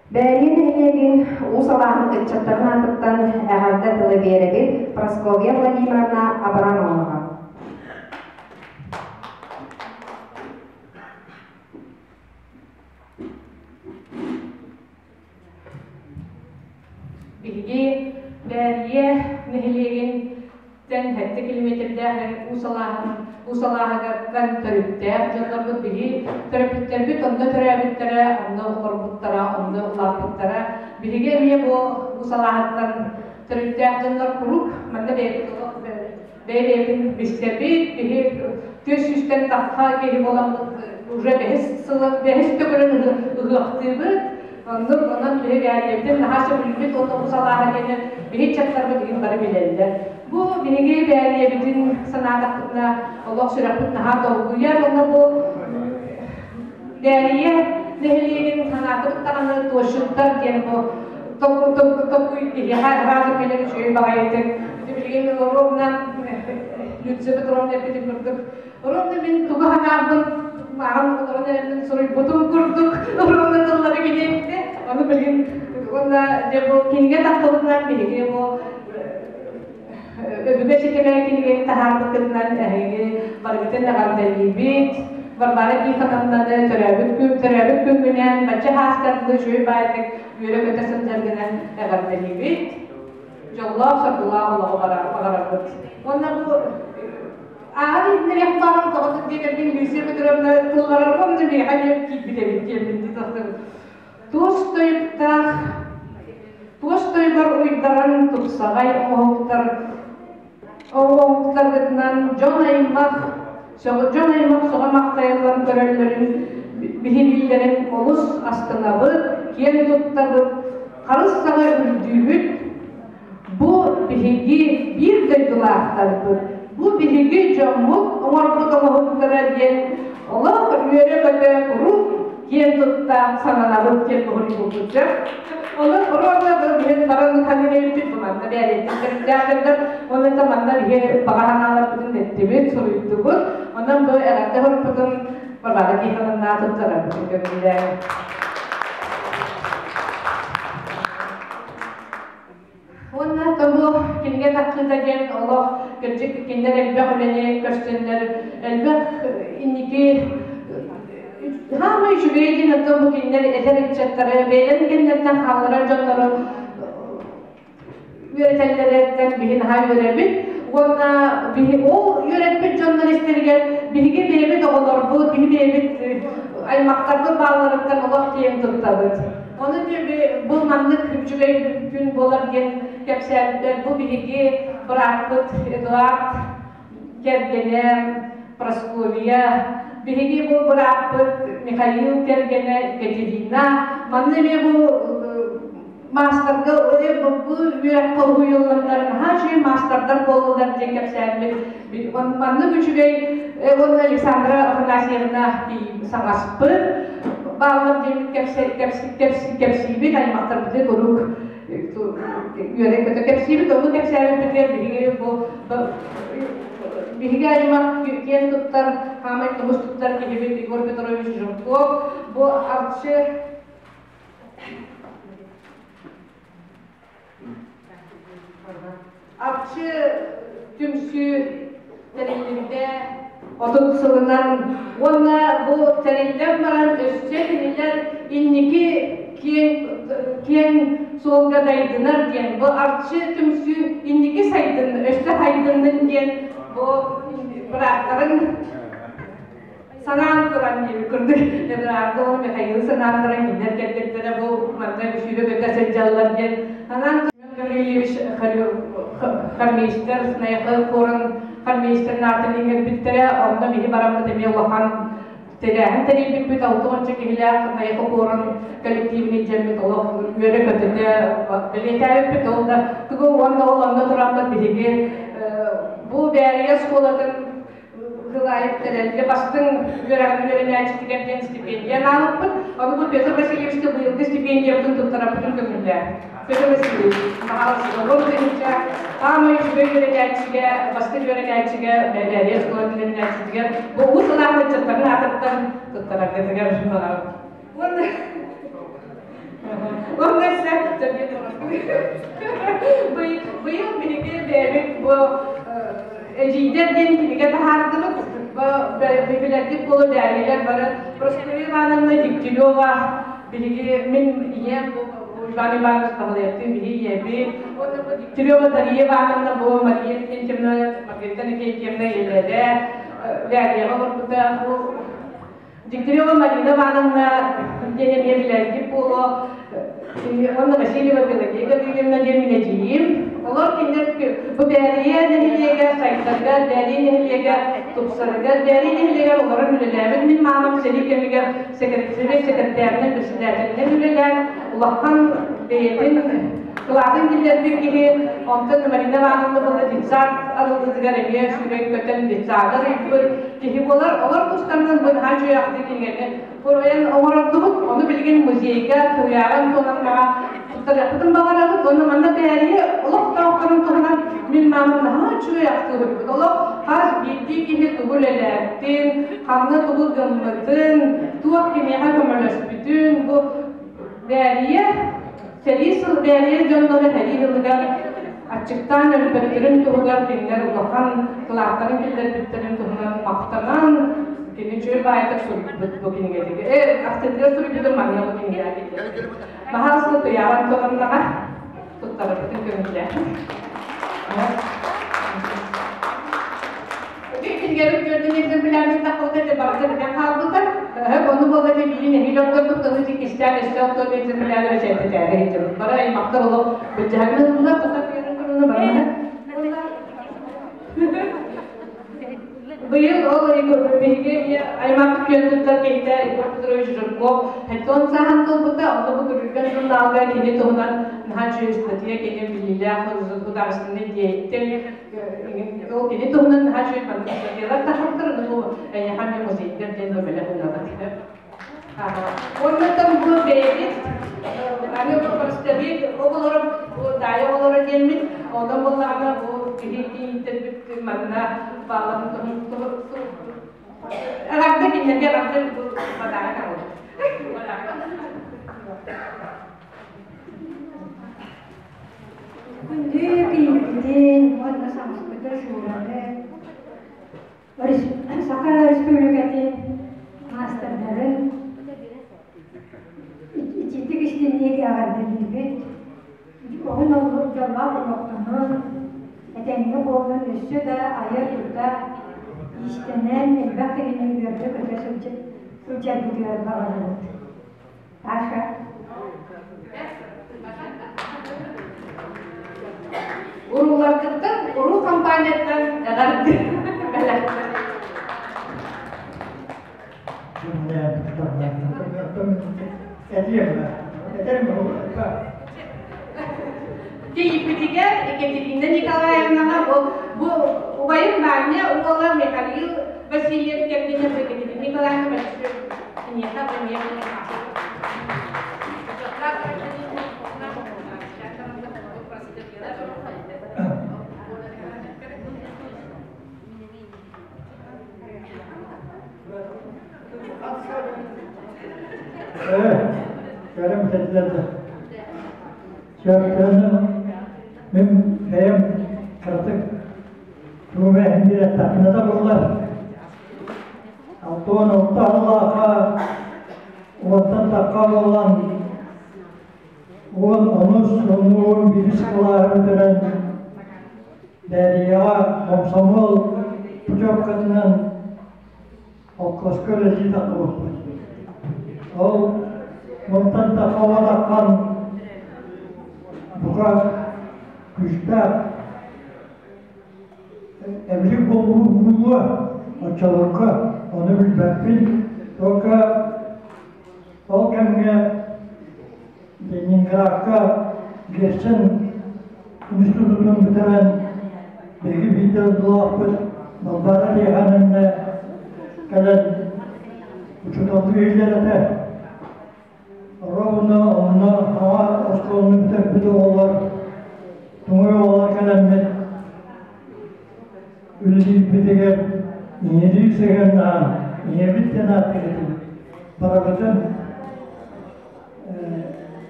Бээрийэ нэһилиэгин Уус Алааһын ыччаттарын аатыттан эҕэрдэ тылы биэрэбит Прасковья Владимировна Абрамоваҕа. Биһиги Бээрийэ нэһилиэгин тэн 7 километрдээх Уус Алааһын Уус Алааһыгартан төрүттээх дьоннорбут биһи төрөппүттэрбит онно төрөөбүттэрэ, онно олорбуттара, онно улааппыттара. Биһиги эмиэ бу Уус Алааһыттан төрүттээх дьоннор куруук манна бэйэбит олох бэйэ-бэйэбитин билсэбит, биһи тыа сүүстэн тахха киһи буоламмыт уже бэһис сылын бэһис төгүлүн ыһыахтыыбыт. Оннук, онон биһи бээрийэбитин наһаа сөбүлүүбүт уонна бу салааһа диэни биһи ыччаттарбыт иһин бары билэллэр. Бу биһиги бээрийэбитин санаатахпытына олох сүрэхпит наһаа долгуйар уонна бу Бээрийэ нэһилиэгин санаатыбыт даҕаны туосчуттар диэн бу токуй киһиэхэ ыраазы кэлэр үчүгэй баҕайытык. Ити билигин ровно Люция Петровна эппитин курдук ровно мин тугу санаабын ааҕан олорон эрэммин суруйбутум курдук ровно тыллары килиэттэ. Ону билигин уонна дьэ бу кинигэ тахсыбытынан биһиги бу Өбүгэ ситимэ кинигэни таһаарбыккытынан эһиги барыгытын эҕэрдэлиибит. Варвара Тихоновнаны төрөөбүт күн, төрөөбүт күҥҥүнэн, бачча хаастаргы үчүгэй баайдык үөрэ-көтө сылдьаргынан эҕэрдэлиибит. Дьоллоох, соргулаах олоҕу баҕарабыт. Уонна бу ааҕан иһитиннэриэх баҕарам тоҕо диэтэргин Люция Петровна тылларар уонна миэхэ эмиэ киирбит эбит диэммин Туос тойуктаах туос тойугар уйдаран тупсаҕай оҥоһуктар оҥоһуктаргытынан дьон-аймах дьон-аймах сөҕө-махтайалларын көрөллөрүн биһирииллэрин олус астынабыт, киэн туттабыт, харыс саҕа үрдүүбүт. Бу биһиги биир дойдулаахтарбыт, бу биһиги дьоммут оҥорбут оҥоһуктара диэн олох үөрэ-көтө куруук киэн тутта сананабыт диэн буһуруйбуппут сөп. Онон оруонна биһин баран ханныбэйбит бу манна бэйэлэйтин төрүттээхтэрдэр онон да манна биһи баҕа санааларбытын эттибит, суруйдубут. Онон бу эҕэрдэ хоруппутун Варвара Тихоновна туттарарбытын көҥүллээн. Уонна тобу кинигэ таххыыта диэн олох кырдьык кинилэр элбэх үлэни көрсөннөр, элбэх инники хаамай үчүгэй диэн оттон бу кинилэр эдэр ыччаттары бэйэлэрин кэннилэриттэн хаалларар дьоннору үөрэтэллэриттэн биһи наһаа үөрэбит уонна биһи ол үөрэппит дьоннор истэригэр биһиги бэйэбит оҕолорбут, биһи бэйэбит аймахтарбыт баалларыттан олох киэн туттабыт. Ону бу маннык үчүгэй күн буолар диэн кэпсээбиттэр. Бу биһиги бырааппыт Эдуард кэргэнэ Прасковья, биһиги бу бырааппыт Михаил кэргэнэ Екатерина. Манна эмиэ бу маастарга бу үөрэххэ уһуйулланнар наһаа үчүгэй маастардар буоллулар диэн кэпсээммит. Маннык үчүгэй уонна Александра Афанасьевна саҥаспыт бааллар диэммит кэпсиибит аймахтарбытын куруук үөрэ-көтө кэпсиибит. Ону кэпсээбиппитигэр биһиги бу биһиги аймах киэн туттар, хаамай тумус туттар киһибит Егор Петрович Жирков бу Арчы Арчы түмсүү тэриллибитэ 30 сылынан уонна бу тэриллэн баран өссө кинилэр инники киэҥ киэҥ суолга дайдынар диэн бу Арчы түмсүү инники сайдын өссө сайдыннын диэн бу бырааттарын санаан туран диэбит курдук Эдуарда уонна Михаил санаан туран кинилэр кэргэттэрэ бу манна сүүрэ-көтө сылдьаллар диэн санаан Гаврильевич хормейстер Найахы хорун хормейстерин аатын иҥэрбиттэрэ онно биһи бараммыт эмиэ улахан тэрээһин тэрийбиппит 60 киһилээх Найахы хорун коллективин илдьэммит олох үөрэ-көтүтэ бэлиэтээбиппит ол да тугу уонна ол онно тураммыт биһиги бу Бээрийэ оскуолатын Кылаайып тэрилтэ бастыҥ үөрэҕин үөрэнээччитигэр диэн стипендия анаабыппыт. Ону бу Петр Васильевичка быйылгы стипендиябытын туттарарбытын көҥүллээн. Петр Васильевич, маҕалсыбын тыһыынча хаамай үчүгэй үөрэнээччигэ, бастыҥ үөрэнээччигэ, бэйэ оскуолатын үөрэнээччитигэр бу уус алаах ыччаттарын аатыттан туттараргытыгар баҕарабыт. Уонна Онно быйыл биһиги бэйэбит бу эдьиийдэр диэн кинигэ таһаардыбыт. Билэргит буолуо бээрийэлэр бары Прасковья Ивановна Дегтярева биһиги мин ийэм Иван Иванович Баһылайаптыын биһи ийэбит. Уонна бу Дегтярева Дария Ивановна бу Мария Иннокентьевна Маргарита Иннокентьевна ийэлэрэ Бээрийэҕэ олорбута. Бу Дегтярева Марина Ивановна диэн эмиэ билэргит буолуо. Уонна Васильева Пелагея Гаврильевна диэн мин эдьиийим. Олор кинилэр бу Бээрийэ нэһилиэгэ сайдарыгар, Бээрийэ нэһилиэгэ тупсарыгар, Бээрийэ нэһилиэгэр олорон үлэлээбит мин маамам сэрии кэмигэр сэбиэт сэкирэтээринэн, председателинэн үлэлээн, улахан бэйэтин кылаатын киллэрбит киһи. Онтон Марина Ивановна буолла детсад арыллыытыгар эмиэ сүүрэн-көтөн детсады арыйбыт киһи буолар. Олор тустарынан бу наһаа үчүгэй ахтыы кинигэни суруйан оҥорордубут. Ону билигин музейга Туйаара Антоновнаҕа туттарыахпытын баҕарабыт. Уонна манна бээрийэ олохтоохторун туһунан мин маамам наһаа үчүгэй ахтыы суруйбут. Олох хас биирдии киһи тугу үлэлээбитин, ханна тугу гыммытын, туох кимиэхэ көмөлөспүтүн бу Бээрийэ сэрии сыл бээрийэ дьонноро сэрии сылыгар аччыктаан өлбөттөрүн туһугар кинилэр улахан кылааттарын киллэрбиттэрин туһунан махтанан кини үчүгэй баайытык суруйбут бу кинигэтигэр ахтыытыгар суруйбутун манна бу кинигэҕэ киллэрбит. Баһаалыста Туйаара Антоновнаҕа туттарарбытын көҥүллээх. Кинигэбит көрдөн экземплярын таххыбыта это барыта бүтэн хаалбыта. Ону буолла дьэ биири нэһиилэ отторбут, ону иккистээн өссө оттон экземпляры бэчээттэтээри сылдьабыт. Бары аймахтар олох былдьаһан ыллылар, тута кыйарын барана. Быйыл ол биһиги аймахпыт күөн туттар киһитэ Егор Петрович Жирков хеттон сааһын туолбута, онно бу Күрүлгэн журналга кини туһунан наһаа үчүгэй ыстатыйа кини биллиилээх художественный деятель ол кини туһунан наһаа үчүгэй маннык ыстатыйалар тахсыбыттар, ону бу эйиэхэ эмиэ музейдар диэн бу бэлэх уунабыт. Уоннаттан бу бэйэбит аны простовик оҕолоро бу даайа оҕолоро диэммит, онон буоллаҕына бу киһи ииттэрбит манна бааларын эҕэрдэ кинилэргэ эҕэрдэ бу подарок аҕалбыт. Күндү киһибитин уонна саҥаспыты Шураны Саха Республикатын маастардарын итиитик истинник эҕэрдэлиибит. Уһун дьоллоох олохтонун, этэҥҥэ буоллун, өссө да айа-тута, иистэнэн элбэх киһини үөрдэ-көтө сылдьаргытыгар баҕарабыт. Паша. Урууларгыттан, уруу компанияттан эҕэрдэ бэлэхтэр. Тиийбитигэр Екатерина Николаевнаҕа бу, бу убайым Ваня уола Михаил Васильев кэргэнэ Екатерина Николаевна Васильев киниэхэ эмиэ Кэлим тэтилэрдэ. Чөптөөнү мин бэйэм кыратык тугу бэйэм диэтэхпинэ да буллар. Алтуон алта аллааха уонтан тахха буолан уон онус онуун биирис кылааһы бүтэрэн Бээрийэҕэ хомсомуол путевкатынан холкуоска үлэлии таххыбыппыт. Ол мантан тахха таххан бука күүстээх Эбилик буолуу буолуо, оччолорго ону билбэппин. Только ол кэмҥэ Ленинградка Герцен институтун бүтэрэн биһиги бииргэ дойдулаахпыт Балбаара Тиэхэниннэ кэлэн учууталлыы иһиллэр этэ. Ровно онно саҥа оскуоланы бүтэрбит оҕолор, туҥуй оҕолор кэлэммит үлэлиирбитигэр ийэлии сыһыаннаһан, ийэбит диэн ааттыыр этибит. Барыбытын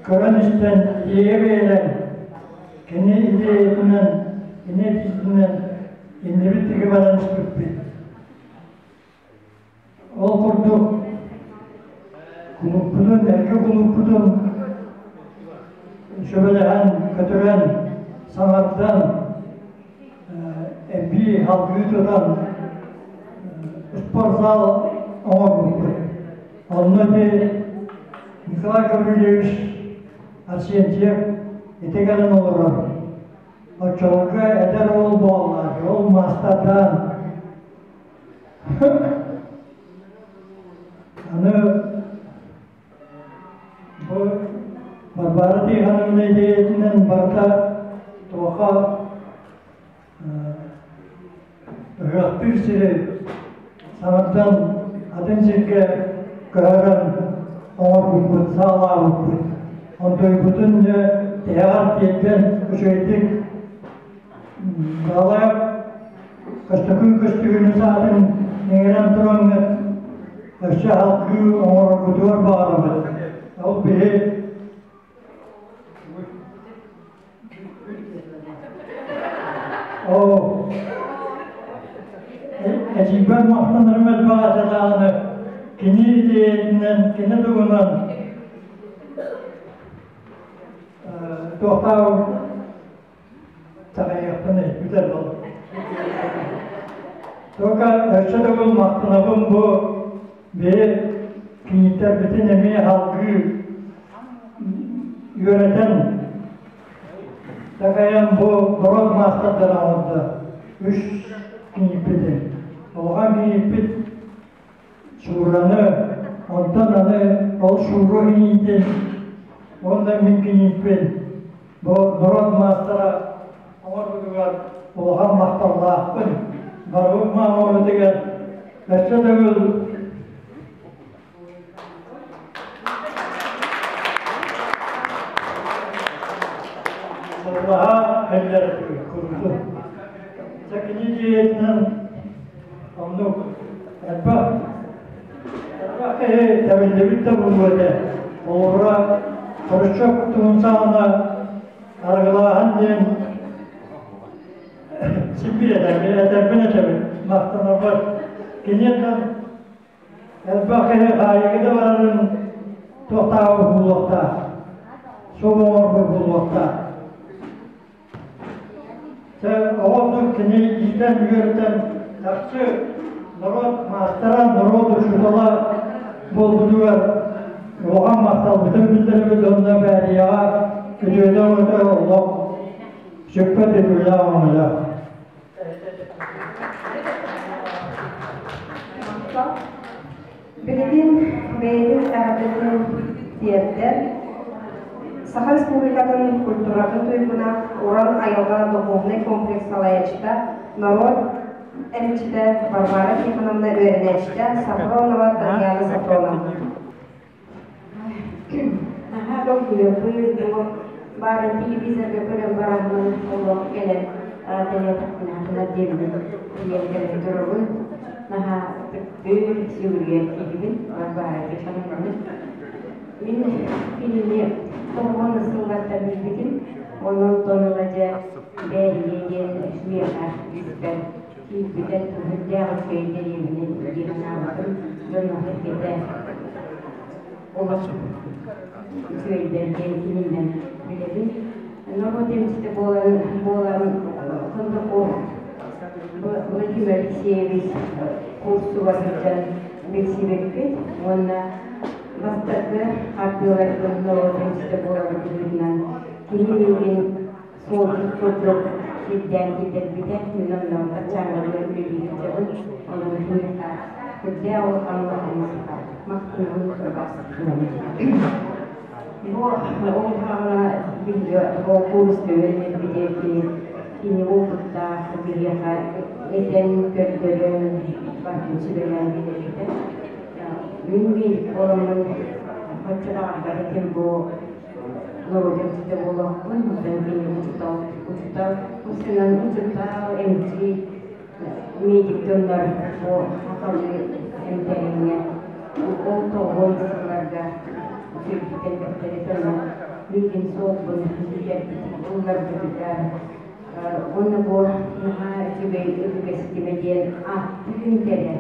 Көрөн-истэн идиэйэ биэрэн, кини идиэйэтинэн, кини этиитинэн иннибит диэки баран испиппит. Ол курдук кулууппутун, эргэ кулууппутун сөбүлэһэн, көтүрэн, саҥардан, эбии салгыы тутан спортзал оҥорбуппут. Онно ити Николай Гаврильевич Арсентьев ити кэлэн олорор. Оччолорго эдэр уол буолла, ол маастардаан Аны бу Варвара Тихоновна идиэйэтинэн барыта туохха ыһыахтыыр сири саҥардан атын сиргэ көһөрөн оҥорбуппут, саҕалаабыппыт. Онтуйбутун дьэ тиһэҕэр тиэрдэн үчүгэйдик Баҕалаах Көстөкүүн көстүүнү саатын иҥэрэн тураҥҥыт өссө салгыы оҥороргутугар баҕарабыт. Ол биһи Оо, эдьиийбэр махтанарым элбэх этэ даҕаны, кини идиэйэтинэн, кини тугунан туохтаах Таҕайыахпын бүтэр буолла. Только өссө төгүл махтанабын бу биһи киниттэрбитин эмиэ салгыы үөрэтэн такайан бу норуот маастардара оҥордо үс кинииппитин. Улахан кинииппит Суураны, онтон аны ол суура киниитин уонна мин кинииппин бу норуот маастара оҥорбутугар улахан махталлаахпын. Барыбыт маамабытыгар өссө төгүл сыллаһа кэллэр курдук. Дьэ кини дьиэтинэн Оннук элбэх элбэх киһи тэбиллибит да буолуо этэ. Холобура, Хрущев туһун саҕана арыгылааһын диэн син биир этэрбин этэбин, махтанарбар. Киниэхэ элбэх киһи хаайыыга да барарын туохтааҕы буолуохтаах, суол оҥорбут буолуохтаах. Чэ, оҕо кини иитэн-үөрэтэн чахчы норуот маастара, норуот учуутала буолбутугар улахан махталбытын биллэрэбит уонна Бээрийэҕэ үтүөтэ өҥөтө олох сүппэт үтүөлээх өҥөлөөх. Билигин бэйэтин эҕэрдэтин тиэрдэр Саха Республикатын культуратын туйгуна, Уран айылҕа духовнай комплекс салайааччыта, норуот эмчитэ Варвара Тихоновна үөрэнээччитэ Сафронова Татьяна Сафроновна. Наһаа долгуйабын, бу баарын телевизорга көрөн бараммын олох кэлэн тэлиэтэхпинэ хатанар диэбинэн тиийэн кэлэн турабын. Наһаа ытыктыыр, сүгүрүйэр киһибин Варвара Тихоновнаны. Мин кинини тоҕуон сыллартан билбитим, онон ыла дьэ Бээрийэ диэн миэхэ испэр киирбитэ сүрдээх үчүгэй дэриэбинэ дии санаабытым, дьоно-сэргэтэ олох үчүгэйдэр диэн кининэн билэбин. Норуот эмчитэ буолан буолан Кондаков Владимир Алексеевич курсуга сылдьан билсибиппит уонна бастакы хардыыларбын норуот эмчитэ буоларын быһыытынан кини миигин Суолдьут курдук сирдээн киллэрбитэ, мин онно баччааҥҥа үлэлии сылдьабын, онон киниэхэ сүрдээх улахан махтанабын Бу ол хаҕына биһиги ол курска үөрэнэрбитэ кини кини уопуттаах биһиэхэ этэн көрдөрөн барытын сүбэлээн биэрбитэ. Мин медик буоламмын оччо даҕарбат этим бу норуот эмчитэ буолуохпун, оттон кини учуутал, учуутал, устунан учуутал, эмчит, медик дьоннор бу сахалыы эмтээһиҥҥэ ол тоҕуон сылларга үчүгэйдик элбэхтэрэ дьоно. Миигин суолбун булларбытыгар уонна бу наһаа үчүгэй өбүгэ ситимэ диэн ааттыын кэрэ,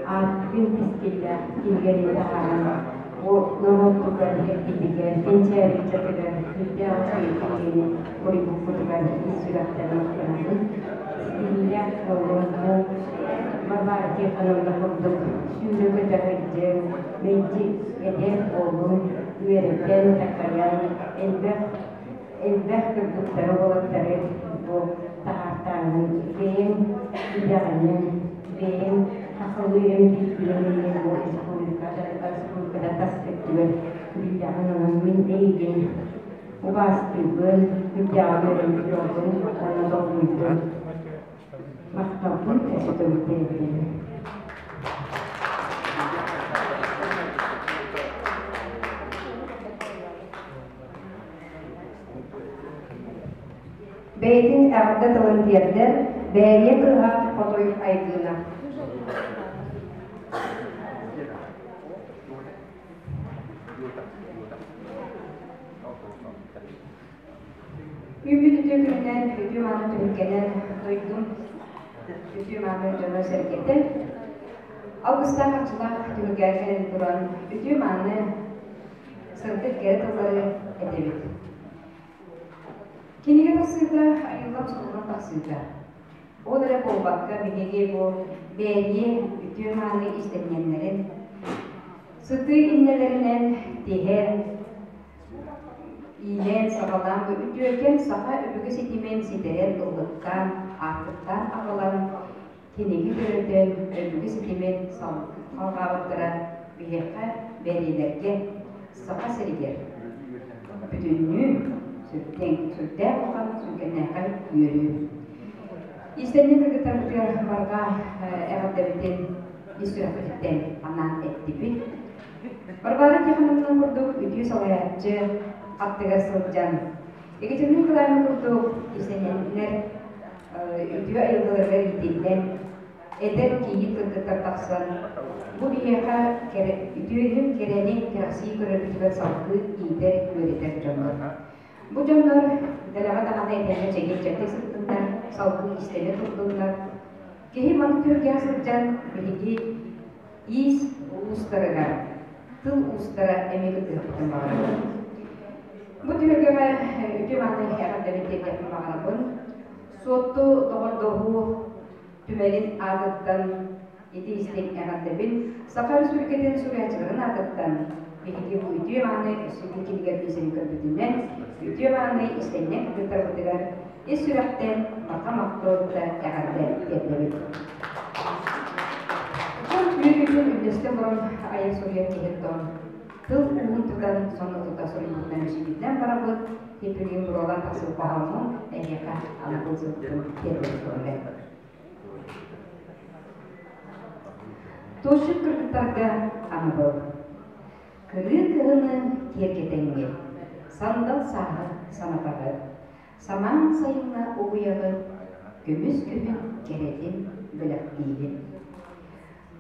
ааттыын кэскиллээх кинигэни таһааран бу норуоппутугар, эргитигэр, кэнчээри ыччатыгар сүрдээх үчүгэй кинигэни суруйбуккутугар ис сүрэхтэн махтанабын. Ситиһиилээх буолуҥ, бу Варвара Тихоновна курдук сүүрэ-көтө сылдьыҥ, мэлдьи эдэр буолуҥ, үөрэтэн, такайан, элбэх элбэх кыргыттары, уолаттары бу таһаартааҥҥын бэйэҥ идэҕинэн, бэйэҥ сахалыы эмтииргинэн эмиэ бу республикада, республикада тас өттүгэр биллэҕин, онон мин эйигин убаастыыбын, үрдээҕин үөрэн турабын уонна долгуйдум. Махталбын өссө төгүл тиэрдэбин. Бэйэтин эҕэрдэ тылын тиэрдэр Бээрийэ кыыһа Хотуй Айгыына. Үүммүт үтүө күнүнэн, үтүө мааны түһүлгэнэн дойдум үтүө мааны дьоно-сэргэтэ алгыстаах арчылаах түһүлгэҕэ кэлэн туран үтүө мааны сырдык кэрэ тыллары этэбит. Кинигэ тахсыыта айыллан суруллан тахсыыта. Ол эрэ буолбакка биһиги бу бэйэни үтүө мааны истэнньэннэрин сытыы иннэлэринэн тиһэн иилээн-саҕалаан бу үтүөкэн саха өбүгэ ситимин ситэрэн ыллыктаан, аартыктаан аҕалан киниги төрөтөн өбүгэ ситимин салҕаабыттара биһиэхэ бэлиэлэргэ Саха сиригэр бүтүннүү сүрдээх улахан сүҥкэннээхэй үөрүү. Иистэнньэҥ кыргыттарбытыгар барҕа эҕэрдэбитин ис сүрэхпититтэн анаан эттибит. Варвара Тихоновна курдук үтүө салайааччы аттыгар сылдьан, Екатерина Николаевна курдук иистэнньэҥнэр үтүө айылгыларыгар иитиллэн, эдэр кийиит кыргыттар тахсан, бу биһиэхэ үтүөнү, кэрэни кэрэхсии көрөрбүтүгэр салгыы иитэр, үөрэтэр дьоннор. Бу дьоннор дэлэҕэ даҕаны этэҥҥэ чэгиэн-чэбдик сыттыннар, салгыы истэнэ турдуннар. Киһи маннык түһүлгэҕэ сылдьан биһиги иис уустарыгар, тыл уустара эмиэ кыттыһыахпытын баҕарабын. Бу түһүлгэҕэ үтүө мааны эҕэрдэбин тиэрдиэхпин баҕарабын. Суотту доҕордоһуу түмэлин аатыттан ити истиҥ эҕэрдэбин Саха Өрөспүүбүлүкэтин суруйааччыларын аатыттан биһиги бу үтүө мааны өссө кинигэ биисэни көрбүтүнэн үтүө мааны истэнньэҥ кыргыттарбытыгар ис сүрэхтэн барҕа махтал эҕэрдэ тиэрдэбит. Дьон үөрүүтүн үллэстэ олорон айан суруйар киһи тыл ууһун тутан сонно тута суруйбутунан бичигинэн барабыт типпилигин буруолаан тахсыбыт хоһооммун эһиэхэ анабыл сылтын тиэрдэбит көҥүлэ. Туосчут кыргыттарга анабыл. Кырыы кыһыны киэргэтэҥҥит, сандал сааһы санатаҕыт, самаан сайыҥҥа угуйаҕыт, көмүс күһүн кэрэтин бэлэхтиигит.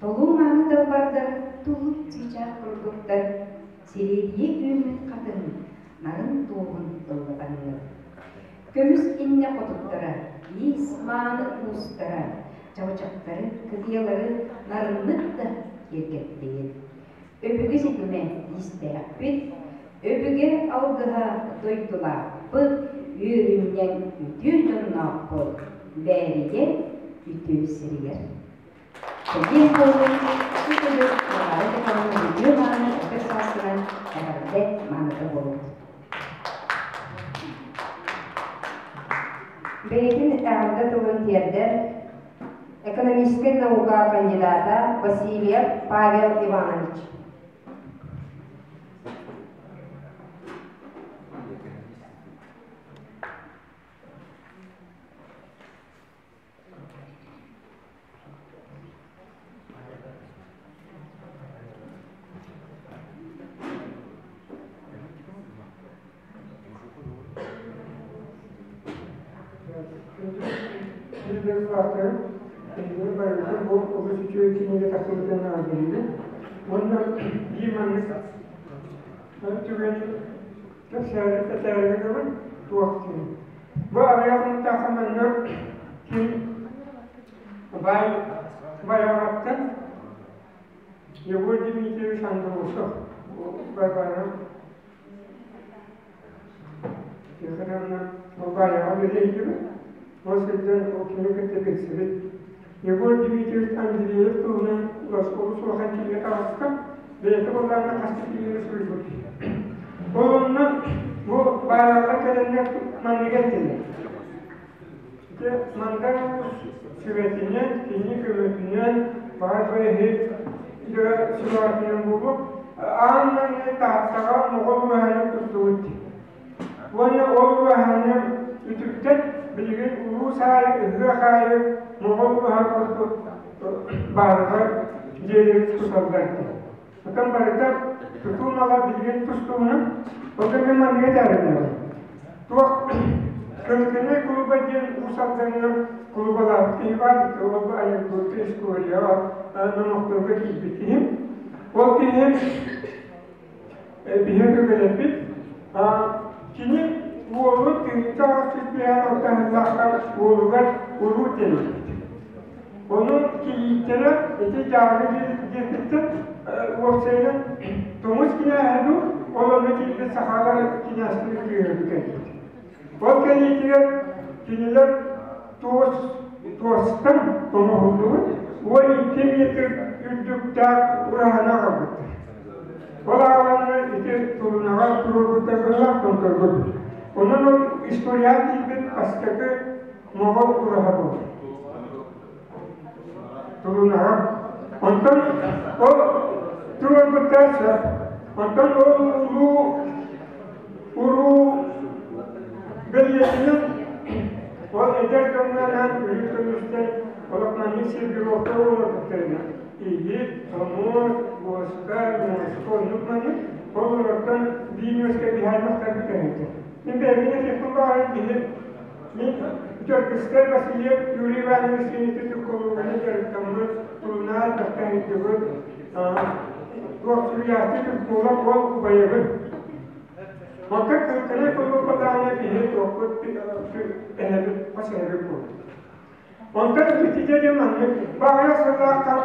Толуу мааны далбардар туллук чыычаах курдуктар, сириэдийэ үүммүт хатыҥ нарын туоһун ыллатаҥҥыт. Көмүс иннэ хотуттара, иис мааны уустара, чабычахтары, кытыйалары нарыннык да киэргэттигит. Өбүгэ ситимэ иистээхпит, өбүгэ алгыһа дойдулаахпыт, үөрүнньэҥ үтүө дьонноохпут, Бээрийэ үтүө сиригэр. Чэгиэн буолун, үтүө Варвара Тихоновна үтүө мааны ытык сааскынан эҕэрдэ мааныта буолуохтун. Бэйэтин эҕэрдэ тылын тиэрдэр экономическай наука кандидата Васильев Павел Иванович. Биир эйигин барыгытын бу олус үчүгэй кинигэ тахсыбытын эҕэрдэлиибин. Уонна биир маннык түгэни Кэпсээри кэтээри гынабын туох диэн. Бу аҕыйах мунтаахха манна ким баай байаҕаттан Егор Дмитриевич Андросов Варвара Тихоновна Болгарияҕа үлэлиирбит. Ол сылдьан ол кини кытта билсибит. Егор Дмитриевич Андреев туһунан олус улахан кинигэ таҕыста. Бэйэтэ былаанна хас да кинигэни суруйбут. Ол онно бу баайаҕа кэлэннэр маннык эттилэр. Ити Мандар Уус сүбэтинэн, кини көмөтүнэн баар бэйэһит сүбэҕитинэн буолуо, аан маҥнай Тааттаҕа моҕол ураһаны туттубут дии. Уонна ол ураһаны үтүктэн билигин улуус аайы, ыһыах аайы моҕол ураһа курдук баарыгар дьиэлэри туталлар дии. Оттон барыта тутуу мала билигин тус-туһунан, ол кэмҥэ манныгы этээриннэҕим. Туох Кылыкынай кулуба диэн Уус Алдаҥҥа кулубалаабыт киһи баар, ол анекдотка, историяҕа, номохторго киирбит киһим. Ол киһи биһиги көмөлөппүт. Кини уолун 1856 алтаһыллаахха уолугар уруу тэрийбит. Ону кийииттэрэ ити дьааҥы диэкиттэн уопсайынан тумус кинээһэ дуу, ол онно киирбит сахалар кинээстэрин кыыһырбыт кэлбит. Ол кэлиитигэр кинилэр туос туостан оҥоһуллубут 12 метр үрдүктээх ураһаны аҕалбыттар. Ол аҕаланнар ити Тулунаҕа туруорбуттар быһыылаах томторго. Онон ол историяҕа киирбит бастакы Моҕол ураһа буолар. Тулунаҕа. Онтон ол туруорбуттар сөп. Онтон ол улуу уруу бэлиэтинэн ол эдэр дьоҥҥо анаан үрүҥ көмүстэн олох маннык сиргэ-уокка олорбуттарына иһит, хомуос, буоска, муоска оннук маннык ол олортон биир муоска биһааймахтарбыт эһэтэ. Мин бэйэбин этиэхпин баҕарым биһи Мин Дьаргыстай Васильев Юрий Иванович кинити түркологияны дьарыктаммыт, тулунаан тахтаһыйдыбыт, туох суруйааччы түрколог ол убайыбын. Онтон кылканай кулууппатаана биһи туохпут эһэбит хос эһэбит буолбут. Онтон ититэ диэн маннык баҕайах сыллаахтан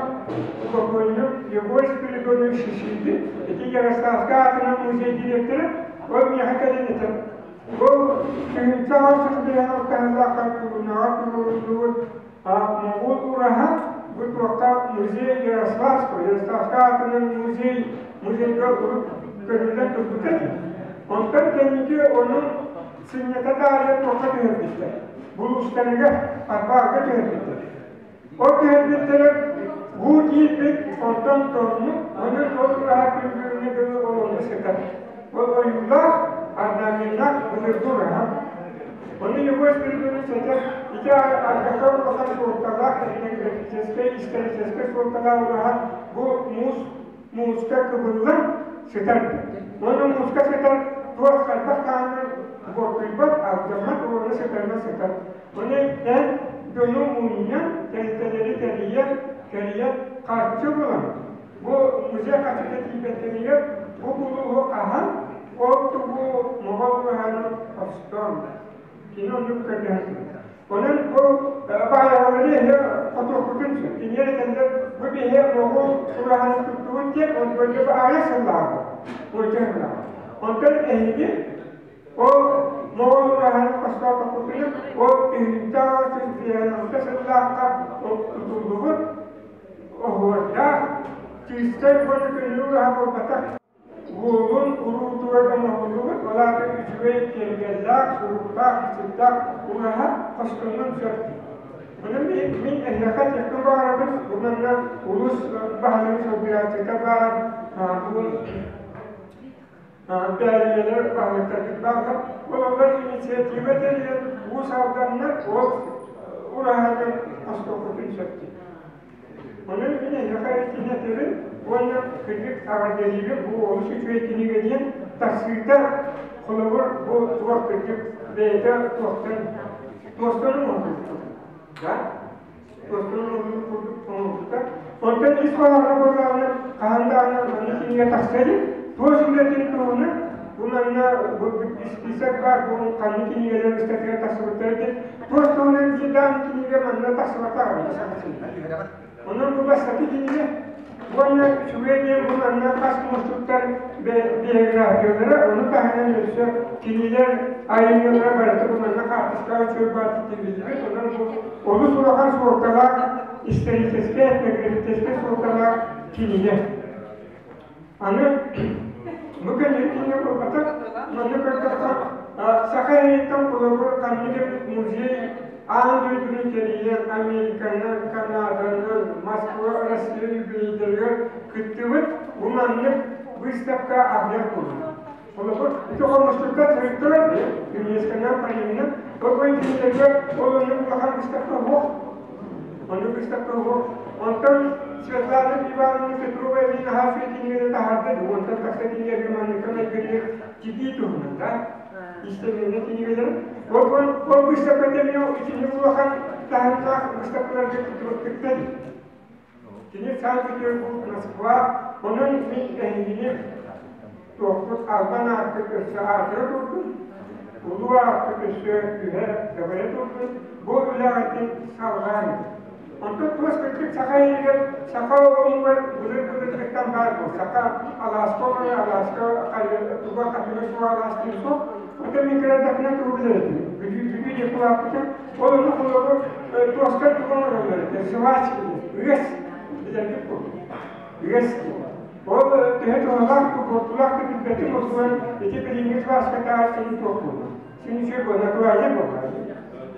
бокуонньук Егор Спиридонович Шишигин ити Ярославка аатынан музей директора ол миэхэ кэлэн этэр Бу 1846 Тулунаҕа туруоруллубут Моҕол ураһа бу туохха музей Ярославского, Ярославка аатынан музей музейга урут көрүллэн турбута дии. Онтон кэнники ону сынньата таарыйа туохха түһэрбиттэр. Булуустарыгар, арбаарга түһэрбиттэр. Ол түһэрбиттэрэ уу киирбит, онтон тоҥмут, онон ол ураһа күн бүгүҥҥэ дылы олорно сытар. Ол ойуулаах, орнаменнаах былыргы ураһа. Ону Егор Спиридонович этэр, ити арҕака улахан суолталаах этнографическай, историческай суолталаах ураһа бу муус мууска кыбыллан сытар. Уонна мууска сытар туох хайдах даҕаны буортуйбат, алдьаммат уонна сытарынан сытар. Ону эн дьону мунньан, тэрилтэлэри тэрийэн, кэрийэн харчы булан, бу музей харчыта тиийбэттэригэр бу булууһу хаһан, ол тугу моҕол ураһаны хостоон, кини оннук көрдөһөн турар. Онон бу баайаҕалары эһэ хотуохпутун сөп. Кинилэр этэллэр, бу биһи моҕол ураһаны туттубут диэн, онтон бу аҕыйах сыллааҕы, уонча сыллааҕы. Онтон эһиги ол моҕол ураһаны хостоотохпутуна, ол 1896 сыллаахха тутуллубут оһуордаах, чыыстай уонна күнү ураһа буолбатах. Уолун уруутугар оҥоһуллубут, ол аата үчүгэй киэргэллээх, суруктаах, бичиктээх ураһа хостонуон сөп. Онон мин эһиэхэ этиэхпин баҕарабын, бу манна улуус баһылыгын солбуйааччыта баар, бу бээрийэлэр баһылыктарбыт бааллар. Ол олор инициатива тэрийэн Уус Алданнар ол ураһаны хостуохпутун сөп дии. Онон мин эһиэхэ итини этэбин уонна кырдьык эҕэрдэлиибин бу олус үчүгэй кинигэ диэн тахсыыта холобур бу туох кырдьык бэйэтэ туохтан туостан оҥоһуллубут да туостан оҥоһуллубут курдук оҥоһуллубута. Онтон ис хоһооно буоллаҕына хаһан даҕаны маннык кинигэ тахса илик туос үлэтин туһунан. Бу манна бу исписок баар, бу ханнык кинигэлэр ыстатыйа тахсыбыттара диэн. Туос туһунан биир кинигэ манна тахсыбатах. Онон бу бастакы кинигэ. Уонна үчүгэй диэн бу манна хас мустуктар биографиялара, ону таһынан өссө кинилэр айымньылара барыта бу манна хаартыскаҕа үчүгэй баатык тигиллибит. Онон бу олус улахан суолталаах историческай, этнографическай суолталаах кинигэ. Аны бу кэнники кинигэ буолбатах, манна көрдөххө, Саха иһиттэн холобур ханнык эмит музей аан дойдуну кэрийэн Американан, Канаданан, Москва, Россия юбилейдарыгар кыттыбыт бу маннык выставка аҕыйах буолла. Холобур, ити хомустукка сырыттылар ЮНЕСКОнан, Парижынан, ол кинилэргэ ол оннук улахан выставка суох. Оннук выставка суох. Онтон Светлана Ивановна Петрова эбии наһаа үчүгэй кинигэни таһаарда, уонтан тахса кинигэ манныкка майгынныыр тигии туһунан, да? Истэбинэ кинигэлэрин. Ол ол выставка кэмҥэ итинник улахан таһымнаах выставкаларга кыттыбыттыктар. Кини Санкт-Петербург, Москва, онон мин эһигини туохпут албан ааккыт өссө аатыра турдун, улуу ааккыт өссө түһэ дабайа турдун, бу үлэҕитин салҕааҥ. Онтон туос кырдьык саха иһигэр, саха омугар былыр-былыргыттан баар буол. Саха алааска олорор, алааска туга хатыҥа суох алаас диэн суох. Оттон мин кыра тугу билэр этим. Бүлүү Бүлүү диэн кулааппытым. Ол ону холобур туоска тугу оҥороллор этэ, жвачка диэн, ыас билэргит курдук. Ыас диэн. Ол төһө туһалаах, буортулаах да билбэтим, ол туһунан ити билиҥҥи жвачкатааҕар син туох буолла. Син үчүгэй буолла, натуральнай буолла.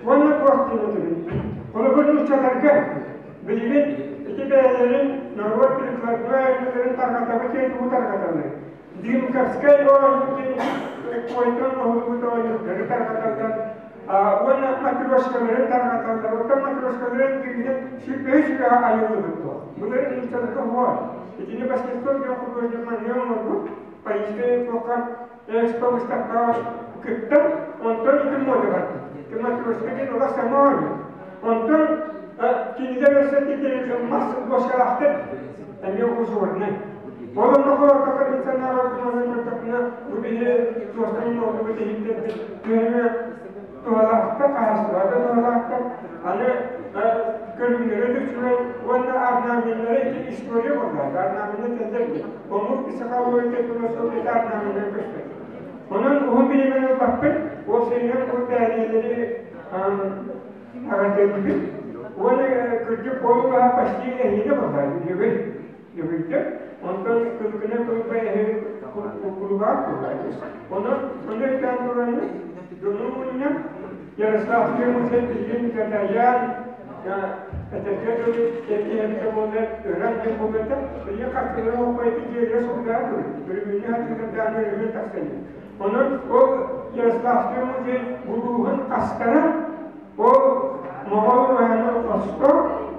Уонна туох диэн этэбин. Холобур нууччаларга билигин ити бэйэлэрин норуот прикладной айымньыларын тарҕатабыт диэн тугу тарҕаталлар? Дымковскай оонньуу диэн койдон оһолбут оонньуулары тарҕаталлар уонна матрешкаларын тарҕаталлар. Оттон матрешкаларын киһинэн сүрбэһи сүрэҕэ айыллыбыт дуо? Былыр нууччаларга уһуо. Итини Баскетов диэн художник манна оҥорбут. Парижскай туохха экспо выставкаҕа кыттан, онтон ити мода барбыт. Ити матрешка диэн олох саҥа оонньуу. Онтон кинилэр өссө мас доскалаахтар эмиэ узорнай. Ол онно холоотоххо мин санаабар гуманан көрдөхпүнэ, бу биһи туостан оҥорбут иһиттэрбит төһөнө туһалаахтар, хаһаайыстыбаҕа туһалаахтар. Аны көрүҥнэрэ да үчүгэй уонна орнаменнара ити история буоллаҕа. Орнаменна тэллэр омук психологията философията орнаменнар көстөр. Онон уһун бириэмэни ылбаппын, уопсайынан бу бэйэлэри аҕардыыбыт. Уонна кырдьык ол почти эһиилэ буолла, үһүгүй. Үһүйдэ. Онтон кылыкына кылыкка эһи кулугаах буолла. Онон ону өйдөөн туран дьону мунньан Ярославскай музей билигин Гадаян этэргэ дылы эбиэһэбитэ буолла ыран диэн буолбата билигин хартыына оһоххойти дьиэлэрэ сылдьар өрүмүннү хатыытардаан өрүмүн тахсан. Онон ол Ярославскай музей улууһун хастара Ол моҕол ураһаны хосто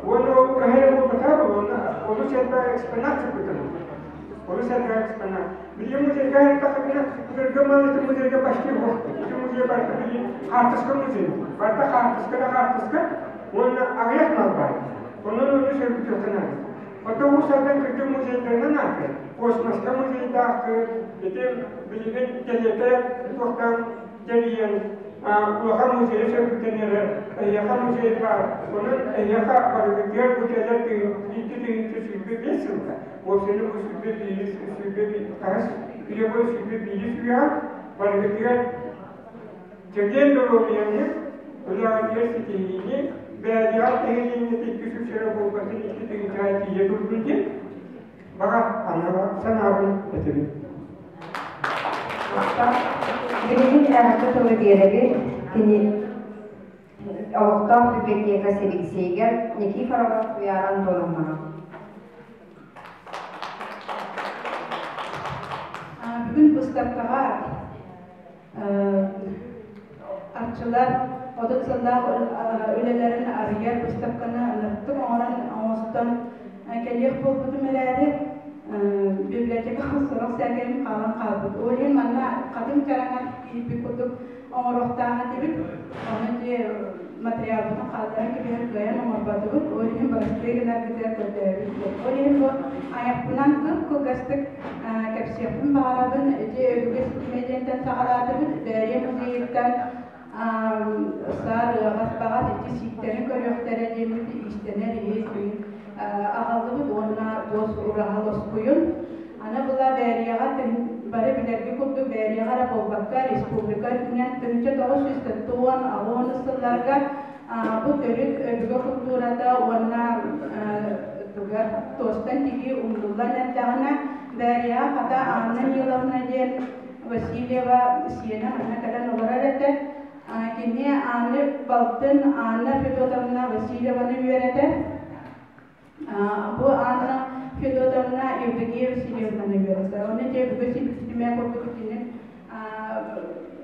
уонна ол ураһа эрэ буолбатах, уонна олус элбэх экспонат сыппытын. Олус элбэх экспонат. Билигин музейга айыттаххытына, былыргы мал ити музейга почти суох. Ити музей барыта билигин хаартыска музей. Барыта хаартыска да хаартыска уонна аҕыйах мал баар. Онон ону сөргүтүөххэ наада. Оттон Уус Алдан кырдьык музейдарынан аатырар. Космоска музейдаахпыт, ити билигин кэлиэтэ туохтаан тэрийэн улахан музейы сөргүтэн эрэр. Эһиэхэ музей баар. Онон эһиэхэ барыгытыгар бу кэлэр 2 125 сылга, уопсайынан бу 21 сүүрбэ хаһыс үйэ буола 21 үйэҕэ барыгытыгар чэгиэн доруобуйаны, үлэҕитигэр ситиһиини, бэйэҕит нэһилиэнньэтэ 200 эрэ буолбатын 2 тыһыынчаҕа тиийэ турдун диэн баҕа санаабын этэбин. Билигин эҕэрдэ тылы биэрэбит кини олохтоох библиотека сэбиэдиссэйигэр Никифорова Туйаара Антоновнаҕа. Бүгүн выставкаҕа Арчылар 30 сыллаах үлэлэрин арыйар выставканы ынырыктык оҥорон оҥостон кэлиэх буолбутум эрээри, библиотека сорох сээкэйим хаалан хаалбыт. Ол иһин манна хатыҥ чараҥар киирбит курдук оҥоруохтаах этибит. Ону ити Материалбытын хаалларан кэбиһэн кыайан оҥорботубут, ол иһин бырастыы гынаргытыгар көрдөһөбүт. Ол иһин бу айахпынан кып-кылгастык кэпсиэхпин баҕарабын. Ити өбүгэ ситимэ диэнтэн саҕалаатыбыт. Бээрийэ музейыттан саар ыаҕас баҕас ити сииктэрин көрүөхтэрэ диэммит иистэнэр иһит аҕаллыбыт уонна туос ураһа лоскуйун. Аны була Бээрийэҕэ бары билэрги курдук Бээрийэҕэ эрэ буолбакка республика үрдүнэн 1996 сылларга бу төрүт өбүгэ культурата уонна туга туостан тигии умнуллан эрдэҕинэ Бээрийэҕэ хата Анна Ниловна диэн Васильева сиэнэ манна кэлэн олорор этэ. Кини Анна балтын Анна Федотовна Васильеваны үөрэтэр. Бу Анна Федотовна Евдокия Васильевнаны үөрэтэр. Оны дьэ бүгүн ситимэ курдук итини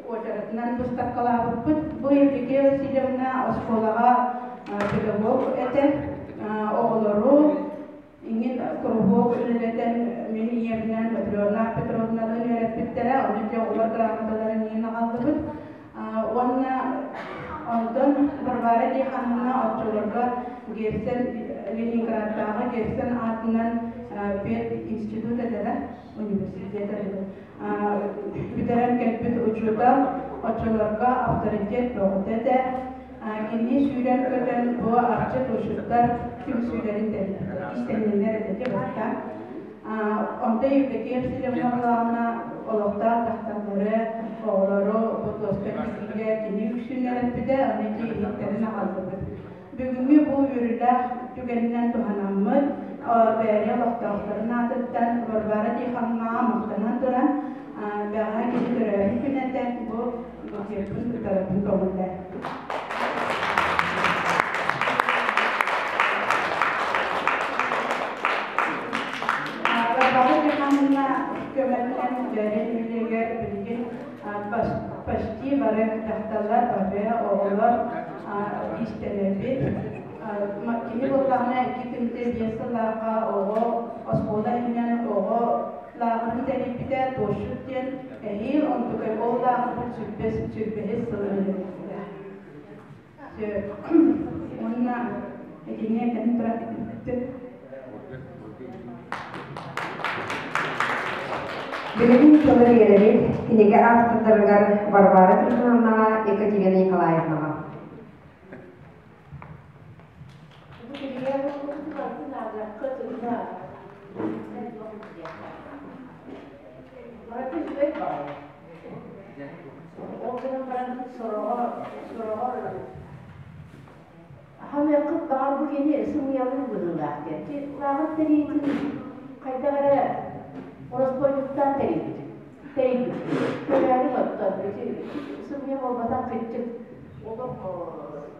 уочаратынан быыстапкалаабыппыт. Бу Евдокия Васильевна оскуолаҕа педагог этэ. Оҕолору иҥин куруһуок үлэлэтэн мин ийэбинэн Матрена Петровналыын үөрэппиттэрэ. Ону дьэ оҕолор грамоталарын иҥин аҕаллыбыт. Уонна онтон Варвара Тихоновна оччолорго Герцен Ленинградтааҕы Герцен аатынан пединститут этэрэ, университет этэ. Бүтэрэн кэлбит учуутал оччолорго авторитет бөҕөтө этэ. Кини сүүрэн-көтөн бу арчы тушуттар түмсүүлэрин тэрийбитэ, иистэнньэннэр этэ бастаан. Онто Евдокия Васильевна буоллаҕына олохтоох дьахталлары, оҕолору бу туоска тигиигэ кини үксүн үөрэппитэ, ону ити иһиттэрин аҕаллыбыт. Бүгүҥҥү бу үөрүүлээх түгэнинэн туһанаммыт, Бээрийэ олохтоохторун аатыттан Варвара Тихоновнаҕа махтанан туран, бэҕэһээ кини төрөөбүт күнэ этэ, бу букетпын туттарарбын көҥүллээ. Варвара Тихоновна көмөтүнэн Бээрийэ нэһилиэгэр билигин почти бары дьахталлар, бары оҕолор иистэнэбит. Кини буоллаҕына 2,5 сыллаахха оҕо оскуола иһинэн оҕо лааҕырын тэрийбитэ Туосчут диэн эһиил онтукай ол лааҕырбыт сүрбэс сүрбэһис сылын үлэлэппитэ. Уонна итини этэн туран Билигин тылы биэрэбит кинигэ автордарыгар Варвара Тихоновнаҕа, Екатерина Николаевнаҕа. Бу кинигэ Барыта үчүгэй баҕайы. Ол гынан баран сороҕор сороҕор Ханыаххыт баҕар бу кини сымыйалыыр быһыылаах диэн. Лааҕыр тэрийиитин хайдах эрэ ороспуонньуктаан тэрийбит. Тэрийбит. Көрөөрү оттон ити сымыйа буолбатах кырдьык олох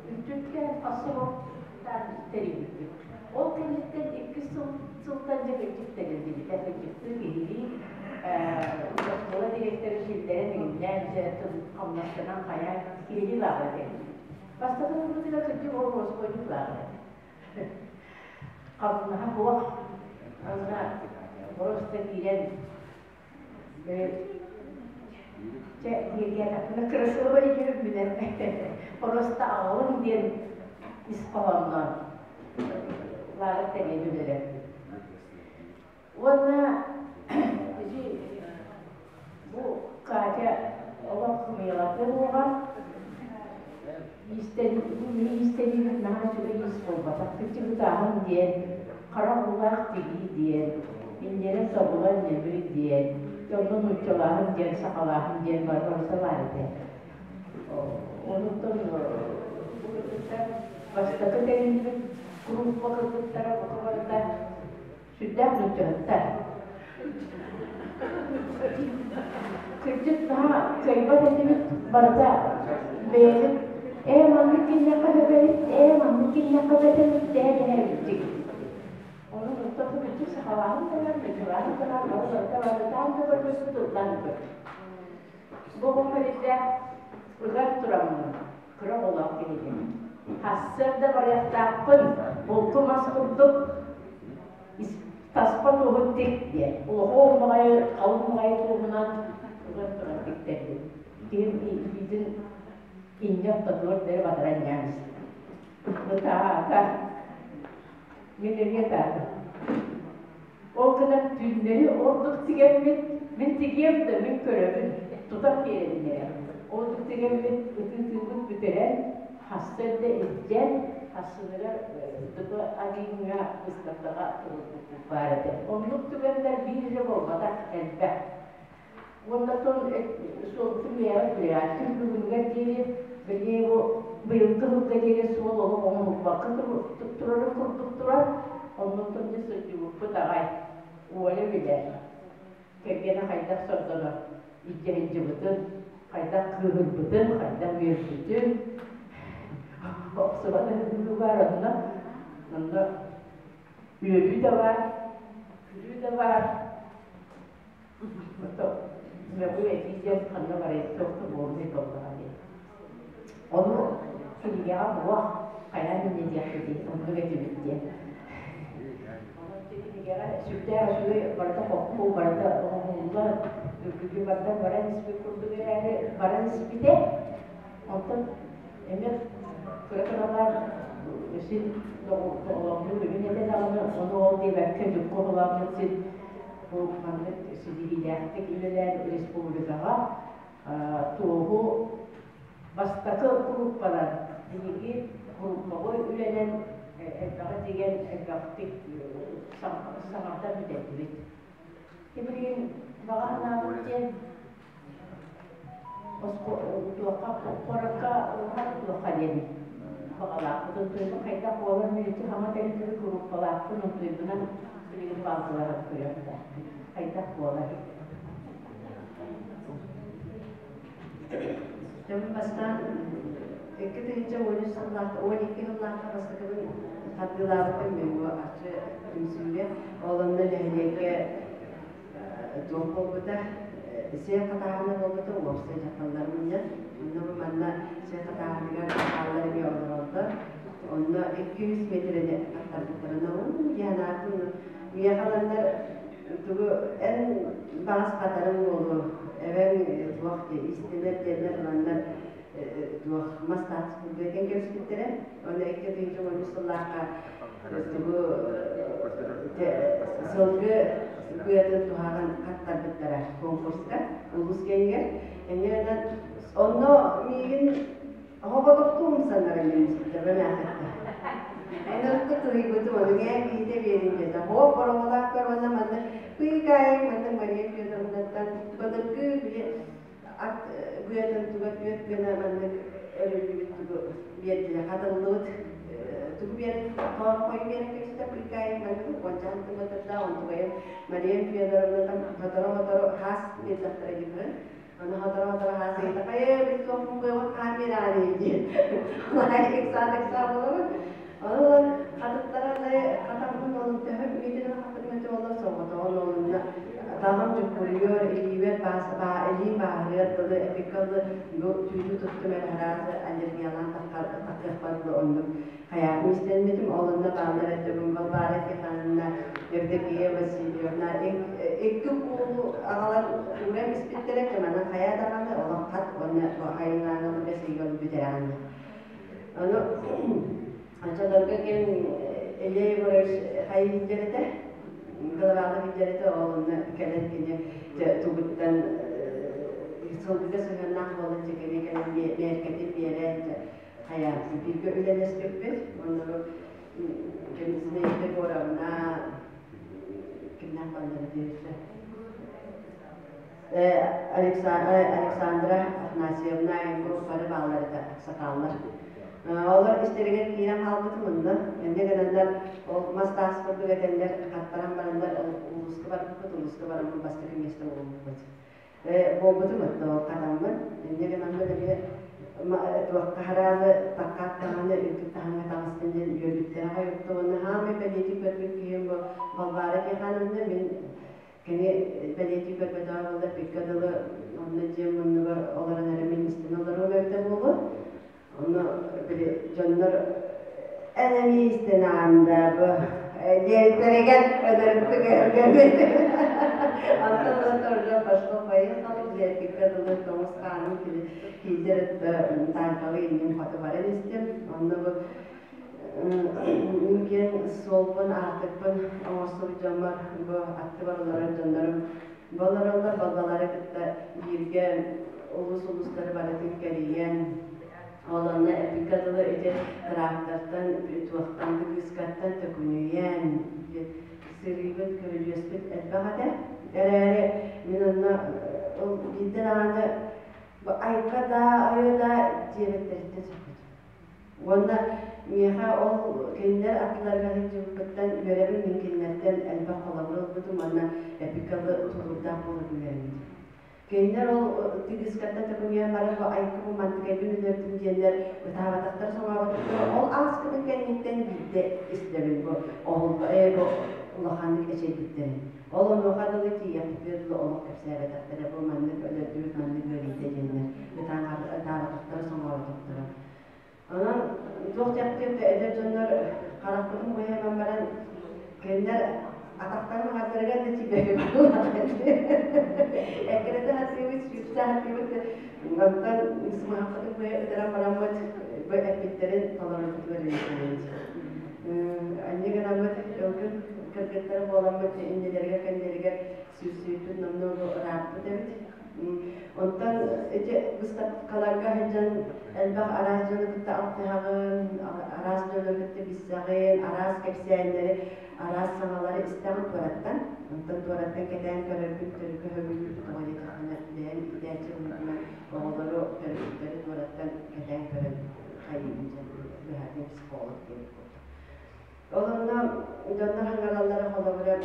үрдүккэ хасыһыктаан тэрийбиппит. Ол кэнниттэн иккис сыл сылтан дьэ кырдьык тэриллибитэ. Кырдьыктыы киһилии оскуола директора киллэрэн иҥиннээн дьэ хамнастанан хайаан киһилии лааҕыр тэриллибит. Бастакы ылбытыгар кырдьык ол ороспуонньук лааҕыр этэ. Хамнаһа суох. Онно просто киирэн Чэ, диэтэхпинэ кырасыабай дьүһүммүнэн просто аҕалыҥ диэн ис хоһоонноон лааҕыр тэрийэн үлэлэппит. Уонна ити бу Катя олох сымыйалатыа буоҕа иистэниибит наһаа үчүгэй иис буолбатах. Кырдьыгытааһын диэн, хара уулаах тигии диэн, инньэрэ собулан нөмүй диэн, дьонно нууччалааһын диэн, сахалааһын диэн бары барыта баар этэ. Онуттан бу кыргыттар бастакы тэриллибит группа кыргыттара бука барыта сүрдээх нууччаһыттар. Кырдьык наһаа кыайбат этибит барыта бэйэбит ээ маннык гиннэххэ сөбөбүт, ээ маннык гиннэххэ бэтэбит дэһэ дэһэбиттик. Ону оттон кырдьык сахалааһын да бар, нууччалааһын да бар, бары барыта барытаан да көрбөппүт, тыллаан да көрбөппүт. Бу оҕом эрэйдээх ыган тураммын, кыра оҕолоох киһитин. Сарсыарда барыахтаахпын, булку мас курдук таспа туоһун тик диэн. Улахан баҕайы, халыҥ баҕайы туоһунан ыган туран тиктэрдим. Киһим илиитин Инньэ ортотугар диэри батаран ньаан истэ. Ытаата. Мин эмиэ ытаатым. Ол гынан түүннэри ордук тигэммит, мин тигиэм да мин көрөбүн, тутан биэрэбин эрэ. Ордук тигэммит, ытыы-ытыыбыт бүтэрэн, хасса эрдэ илдьэн, хассыныгар ДП Алиҥҥа выставкаҕа туруорбуппут баар этэ. Оннук түгэннэр биир эрэ буолбатах, элбэх. Уонна тон суолбутун бэйэҕит билэҕит. Күн бүгүнүгэр диэри, вернее, бу быйылгы сылга диэри суол олох оҥоһуллубакка турарын курдук турар. Оннуттан дьэ сылдьыбыппыт аҕай. Оля билэр. Кэргэнэ хайдах сордонор, илдьэ сылдьыбытын, хайдах кыыһырбытын, хайдах үөрбүтүн. Охсубат ыһыы баар онно. Онно үөрүү да баар, күлүү да баар. Мөҕүү этии диэн ханна барай туох да буолунай буоллаҕа дии. Ону кинигэҕэ буох хайаан инньэ диэхпитий, оннук этибит диэн. Онон кинигэҕэ сүрдээх үчүгэй барыта хоппу, барыта оҥоһуллан, үрдүкү бардан баран испит курдук эрээри баран испитэ. Онтон эмиэ кыра-кыралаан син доҕолоҥнуур үһүн этэ даҕаны, ону ол диэбэккэ дьукку оҕолооммут син бу маннык ситиһиилээхтик үлэлээн республикаҕа туоһу бастакы группанан биһиги групповой үлэнэн элбэҕи тигэн элбэхтик саҥардан бүтэрдибит. Билигин баҕа санаабыт диэн туохха куоракка туохха диэн баҕалаахпытын туйбун хайдах буолар милити хаҥа тэриллибит группалаахпын онтуйбунан билигин баалгыларан көрүөхтээхпин хайдах буолар. Дьон бастаан 2013 сыллаахха, 12 сыллаахха бастакыбын хардыылаабытым мен бу Арчы түмсүүгэ. Ол онно нэһилиэккэ туох буолбута, сиэн хатааһына буолбута, уопсай дьахталлар мунньан. Онно бу манна сиэн хатааһыныгар хааллар эмиэ олороллор. Онно 200 миэтэрэни аттарбыттарына, уу диэн анаатым. Миэхэ ыланнар тугу эн баҕас хатарыҥ буолуо, эбэҥ туох иистэнэр диэннэр ыланнар туох мас таастык этэн кэбиспиттэрэ. Оны 2013 сыллаахха тугу сылгы быатын туһаҕын хаттарбыттара конкурска улуус кэнигэр. Эмиэ онно миигин оҕоҕотохтуу умсаннаран биэрбиттэр бэмээхэтте. Энэртэ кыһыйбытым, ону ҥээ киһитэ биэрин диэтэ. Хоп, бороҕолоох көр уонна манна кыйыкаайык манна Мария Федоровнаттан былыргы били ат быатын туга түөрт гына маннык өрүллүбүт тугу биэрдилэр хатыллыбыт тугу биэрэн хоорхойу биэрэн кэбистэ кыйыкаайык маннык уончаһын тымытырда онтугайым Мария Федоровнаттан сотору-сотору хаас биэрдэхтэрэ дии. Аны сотору-сотору хаас ыйытахайы били туохпун быабын хаан биэрээри диэн. Ыксаат-ыксаа буолабын. Ону ылан хатыттара хатаммын олун төһө миэтинэн хаппытым этэ буоллар соҕотоҕун олунна таҕым дьуккуруйуор илиибэр баас баа илиим бааһырыар дылы эпикка дылы бу түүтү туттум эрэ араас аллергиялаан таххыахпар дылы оннук хайаатын истэммитим ол онно бааллар этэ Балбаара Тихоновна Евдокия Васильевна икки куулу аҕалан ууран испиттэрэ манан хайа даҕаны олох хат уонна бу айыллааҥҥа бэс ыйга бүтэрэҕин. Ону оччолорго ким Илья Егорович хайы илдьэр этэ, Головалов илдьэр этэ, ол онно кэлэн кини тугуттан сылгыга сыһыаннаах буолан дьэ кини кэлэн мээркэтин биэрэн хайа бииргэ үлэлэспиппит. Онно Зинаида Егоровна кимнээх баллара диэбитэ Александра Афанасьевна бары бааллар этэ, аксакааллар. Олор истэригэр киирэн хаалбытым онно. Инньэ гынаннар ол мас таас курдук этэннэр хаттаран бараннар улууска барбыппыт, улууска бараммын бастакы миэстэ буолбуппут. Буолбутум отто ол хатаммын. Инньэ гынаммын эмиэ туохха хараалы таккаат даҕаны үрдүк таһымҥа таҕыстым диэн үөрбүттэрэ хойутта уонна хаамай бэлиэтии көрбүт киһим бу Балбаара Тихоновна мин кини бэлиэтии көрбөтөҕө буоллар пикка дылы онно дьиэм муннугар олорон эрэ мин истэн олоруом эбитэ буолуо. Ону били дьоннор эн эмиэ истэн аанда бу диэбиттэригэр өлөрүктүк өһүргэммит. Онтон ыла уже пошло поехало, билэрбиккэ дылы тоҥус хааным киирдэр тааҥкалыы иннин хоту баран истим. Онно бу мин киэҥ суолбун, аартыкпын оҥорсубут дьоммор бу аттыбар олорор дьоннорум бу олороллор, баллалары кытта бииргэ улуус-улуустары барытын кэрийэн, ол онно эппиккэ дылы ити трактортан, туохтан, тыгыыскаттан төкүнүйэн, сырыыбыт, көрүдьүөспүт элбэх этэ. Эрээри мин онно ол биирдэ даҕаны айка да, айа да диэбэттэриттэн сөхпүтүм. Уонна миэхэ ол кинилэр аттыларыгар сылдьыбыппыттан үөрэбин, мин кинилэртэн элбэх холобур ылбытым уонна эпикалы тулуурдаах буоларга үөрэммитим. Кинилэр ол тыгыскаттан төкүнүйэн баран бу айкыбы мантыкайбын өлөрдүм диэннэр ытаабатахтар, соҥооботохтор. Ол ааспытын кэнниттэн биирдэ истэбин бу оһолго ээ бу улаханнык эчэйбиттэрин. Ол онуоха дылы тиийэхпитигэр дылы олох кэпсээбэтэхтэрэ бу маннык өлөрдүбүт, маннык ыарыйда диэннэр ытаан ытаабатахтара, соҥооботохторо. Онон туох диэхтиир да эдэр дьоннор харахпытын быһыйан баран кинилэр атахтарын аҥардарыгар да тиийбэккэ бараллар. Эккирэтэ сатыыбыт, сүүрсэ сатыыбыт, онтон сымыһахпытын быһа ытыран бараммыт бу эппиттэрин толорорбутугар үөрэнэбит. Анньа гынаммыт ылгын кыргыттар буоламмыт иннилэригэр-кэннилэригэр сүүрсүүппүт номнуо бу ырааппыт эбит. Онтон ити быыстапкаларга сылдьан элбэх араас дьону кытта алтыһаҕын, араас дьону кытта билсэҕин, араас кэпсээннэри, араас саҥалары истэҕин туораттан. Онтон туораттан кэтээн көрөрбүн төрүкү сөбүлүүр тоҕо диэтэххинэ, бэйэм иитээччи быһыытынан оҕолору, төрөппүттэри туораттан кэтээн көрөн хайыыбын дьэн быһатын психолог диэбит курдук. Ол онно дьоннор хаҥараллара холобура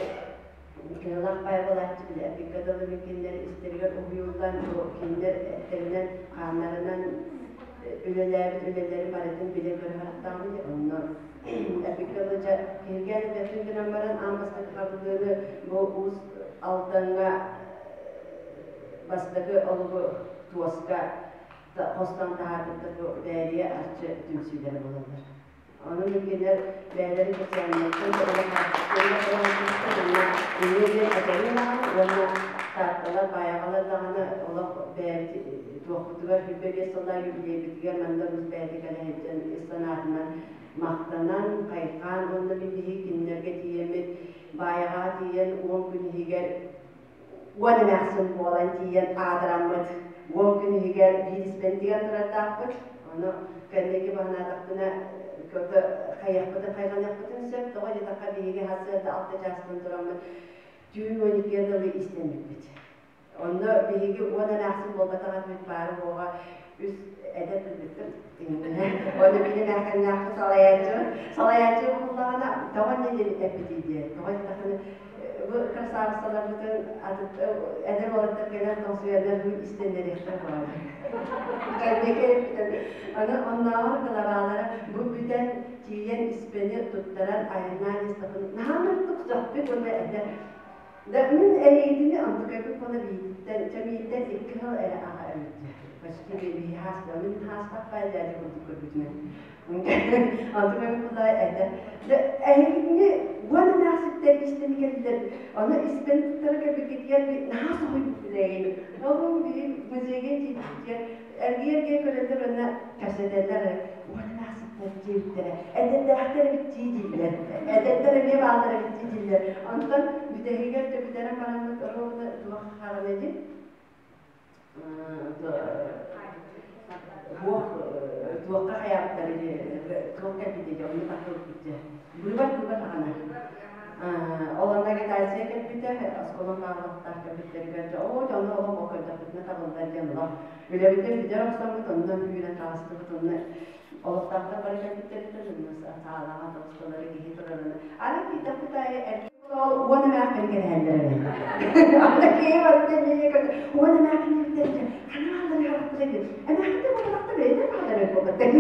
Кыһылах Байбалааччы били эпиккэ дылы мин кинилэр истэригэр уһуйуллан, бу кинилэр эттэринэн, хааннарынан үлэлээбит үлэлэрин барытын билэ-көрө сырыттаҕым дии. Онно эпиккэ дылы дьэ киһиргээн эппэппин гынан баран аан бастакы хабыллыыны бу Уус Алдаҥҥа бастакы олугу туоска хостоон таһаарбыттар бу Бээрийэ Арчы түмсүүлэрэ буолаллар. Ону кинилэр бэйэлэрин кэпсээннэриттэн уонна инньэ диэн этэбин даҕаны уонна таатталар, баайаҕалар даҕаны олох бэйэбит туохпутугар 25 сыллаах юбилейбитигэр Мандар Уус бэйэтэ кэлэ сылдьан ис санаатынан махтанан, хайҕаан уонна мин биһиги кинилэргэ тиийэммит Баайаҕаҕа тиийэн 10 күн иһигэр 10 эмээхсин буолан тиийэн аатыраммыт 10 күн иһигэр биир испэнтигэн турардаахпыт. Ону кэнники баһынаатахпына көтө хайыахпытын хайҕаныахпытын сөп. Тоҕо диэтэххэ биһиги сарсыарда 6 чаастан тураммыт түүн 12 дылы истэммиппит. Онно биһиги 10 эмээхсин буолбатах этибит баары буоҕа үс эдэр кыргыттар Уонна биир эмээххиннээххэ салайааччы салайааччы буоллаҕына тоҕо инньэ диэн эппитий диэн. Тоҕо диэтэххинэ бу красавицаларбытын эдэр уолаттар кэлэн тоҥсуйаннар бу истэннэриэхтэрэ буолар. Кэнники бүтэн аны оннооҕор главалара бу бүтэн тиийэн испэни туттаран айаннаан истэхпин наһаа мөлтөх сөхпүт уонна этэ да мин эйигини онтукайбыт буола биититтэн чэмииттэн икки сыл эрэ аҕа эбит почти биһи хааста мин хаастахпа дядя курдук көрбүтүнэн онтукайбыт буола этэ да эһигини уон эмээхситтэр истэн кэллилэр ону истэн туттара кэлбиккитигэр наһаа соһуйбуппут эйигин ол биһи музейга тиийбиппитигэр эргийэ-эргийэ көрөллөр уонна кэпсэтэллэр уон эмээхситтэр диэбиттэрэ эдэрдээхтэр эбит дии дииллэр эдэрдэр эмиэ бааллар эбит дии дииллэр онтон бүтэһигэр төбүтэрэн бараммыт ровно туох хаалана дии туох туохха хайаабыттар туох кэлбитий дии онно тахсыбыппыт дии быыбар быыбар хаҕана ол онно агитация кэлбитэ оскуолам хааллахтаах кэлбиттэригэр дьэ оо дьэ онно олох ол көрдөхпүтүнэ табыллар диэн олох үлэбитин бүтэр охсоммут онно үүрэн таҕыстыбыт онно олохтоохтор бары кэлбиттэриттэн онно саалаҕа тоҕусталары киһи турарына аны киирдэхпит аайы ол уон эмээххин кэтэһэллэр эбит аны киһи барыта эмиэ көрдө уон эмээххин эбиттэр ханааллары харахтара диэн эмээххин буолбатахта бэйэтэ баалар буолбаттар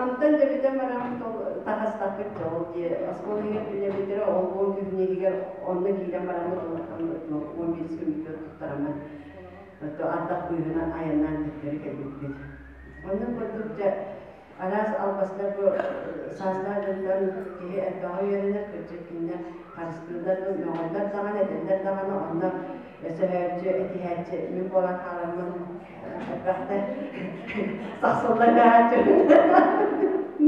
онтон да бүтэн бараммыт ол таҕыстахпыт дьэ ол дии оскуола иһигэр үлэбиттэрэ ол 10 күн иһигэр онно киирэн бараммыт 11 күммүтүгэр туттараммыт ардах быыһынан айаннаан төттөрү кэлбиппит. Оннук курдук дьэ. Араас албастар бу саастаах дьонтон киһи элбэҕи үөрэнэр, кырдьык кинилэр харыстыыллар, мөҕөллөр даҕаны, этэллэр даҕаны, онно өсөһөөччү, этиһээччи мин буолан хааламмын элбэхтэ сахсыллар бэһээччи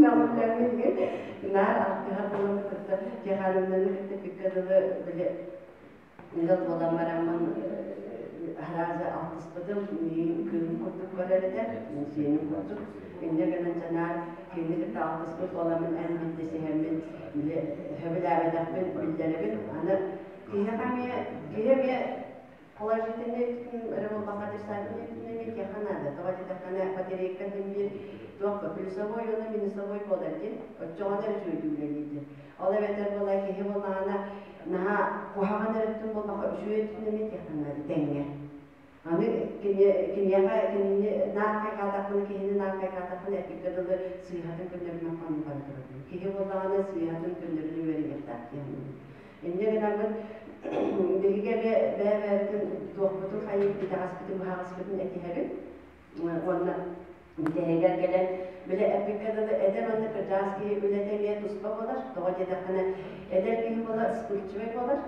мөҕүллэммин наар алтыһар буоламмын кытта Тихоновнаны кытта пикка дылы били ыал буолан бараммын арааза алтыспытым миигин кыыһым курдук көрөр этэ сиэним курдук инньэ гынан дьанаар кинини кытта алтыспыт буоламмын эн мин дэсиһэммин били сөбүлээбэтэхпин биллэрэбин аны киһиэхэ эмиэ киһи эмиэ положительный өттүн эрэ буолбакка отрицательный өттүн эмиэ киһиэхэ наада тоҕо диэтэххинэ батарейка иһин биир туох плюсовой уонна минусовой буолар дии оччоҕуна үчүгэйдик үлэлиир дии ол эбэтэр буолла киһи буоллаҕына наһаа куһаҕан эрэ өттүн буолбакка үчүгэй өттүн эмиэ этиэххэ наада тэҥҥэ. Аны киниэхэ кинини наар хайҕаатахпына киһини наар хайҕаатахпына эппиккэ дылы сыыһатын көннөрүнэн хонуу бара турабын. Киһи буоллаҕына сыыһатын көннөрүнэ үөрэниэхтээх диэн. Инньэ гынаммын биһиги эмиэ бэйэ-бэйэбитин туохпутун хайыыбыт итэҕэспитин быһаҕаспытын этиһэбит. Уонна бүтэһигэр кэлэн, били эппиккэ дылы эдэр уонна кырдьаҕас киһи үлэтэ эмиэ туспа буолар. Тоҕо диэтэххинэ, эдэр киһи буолар вспыльчивый буолар.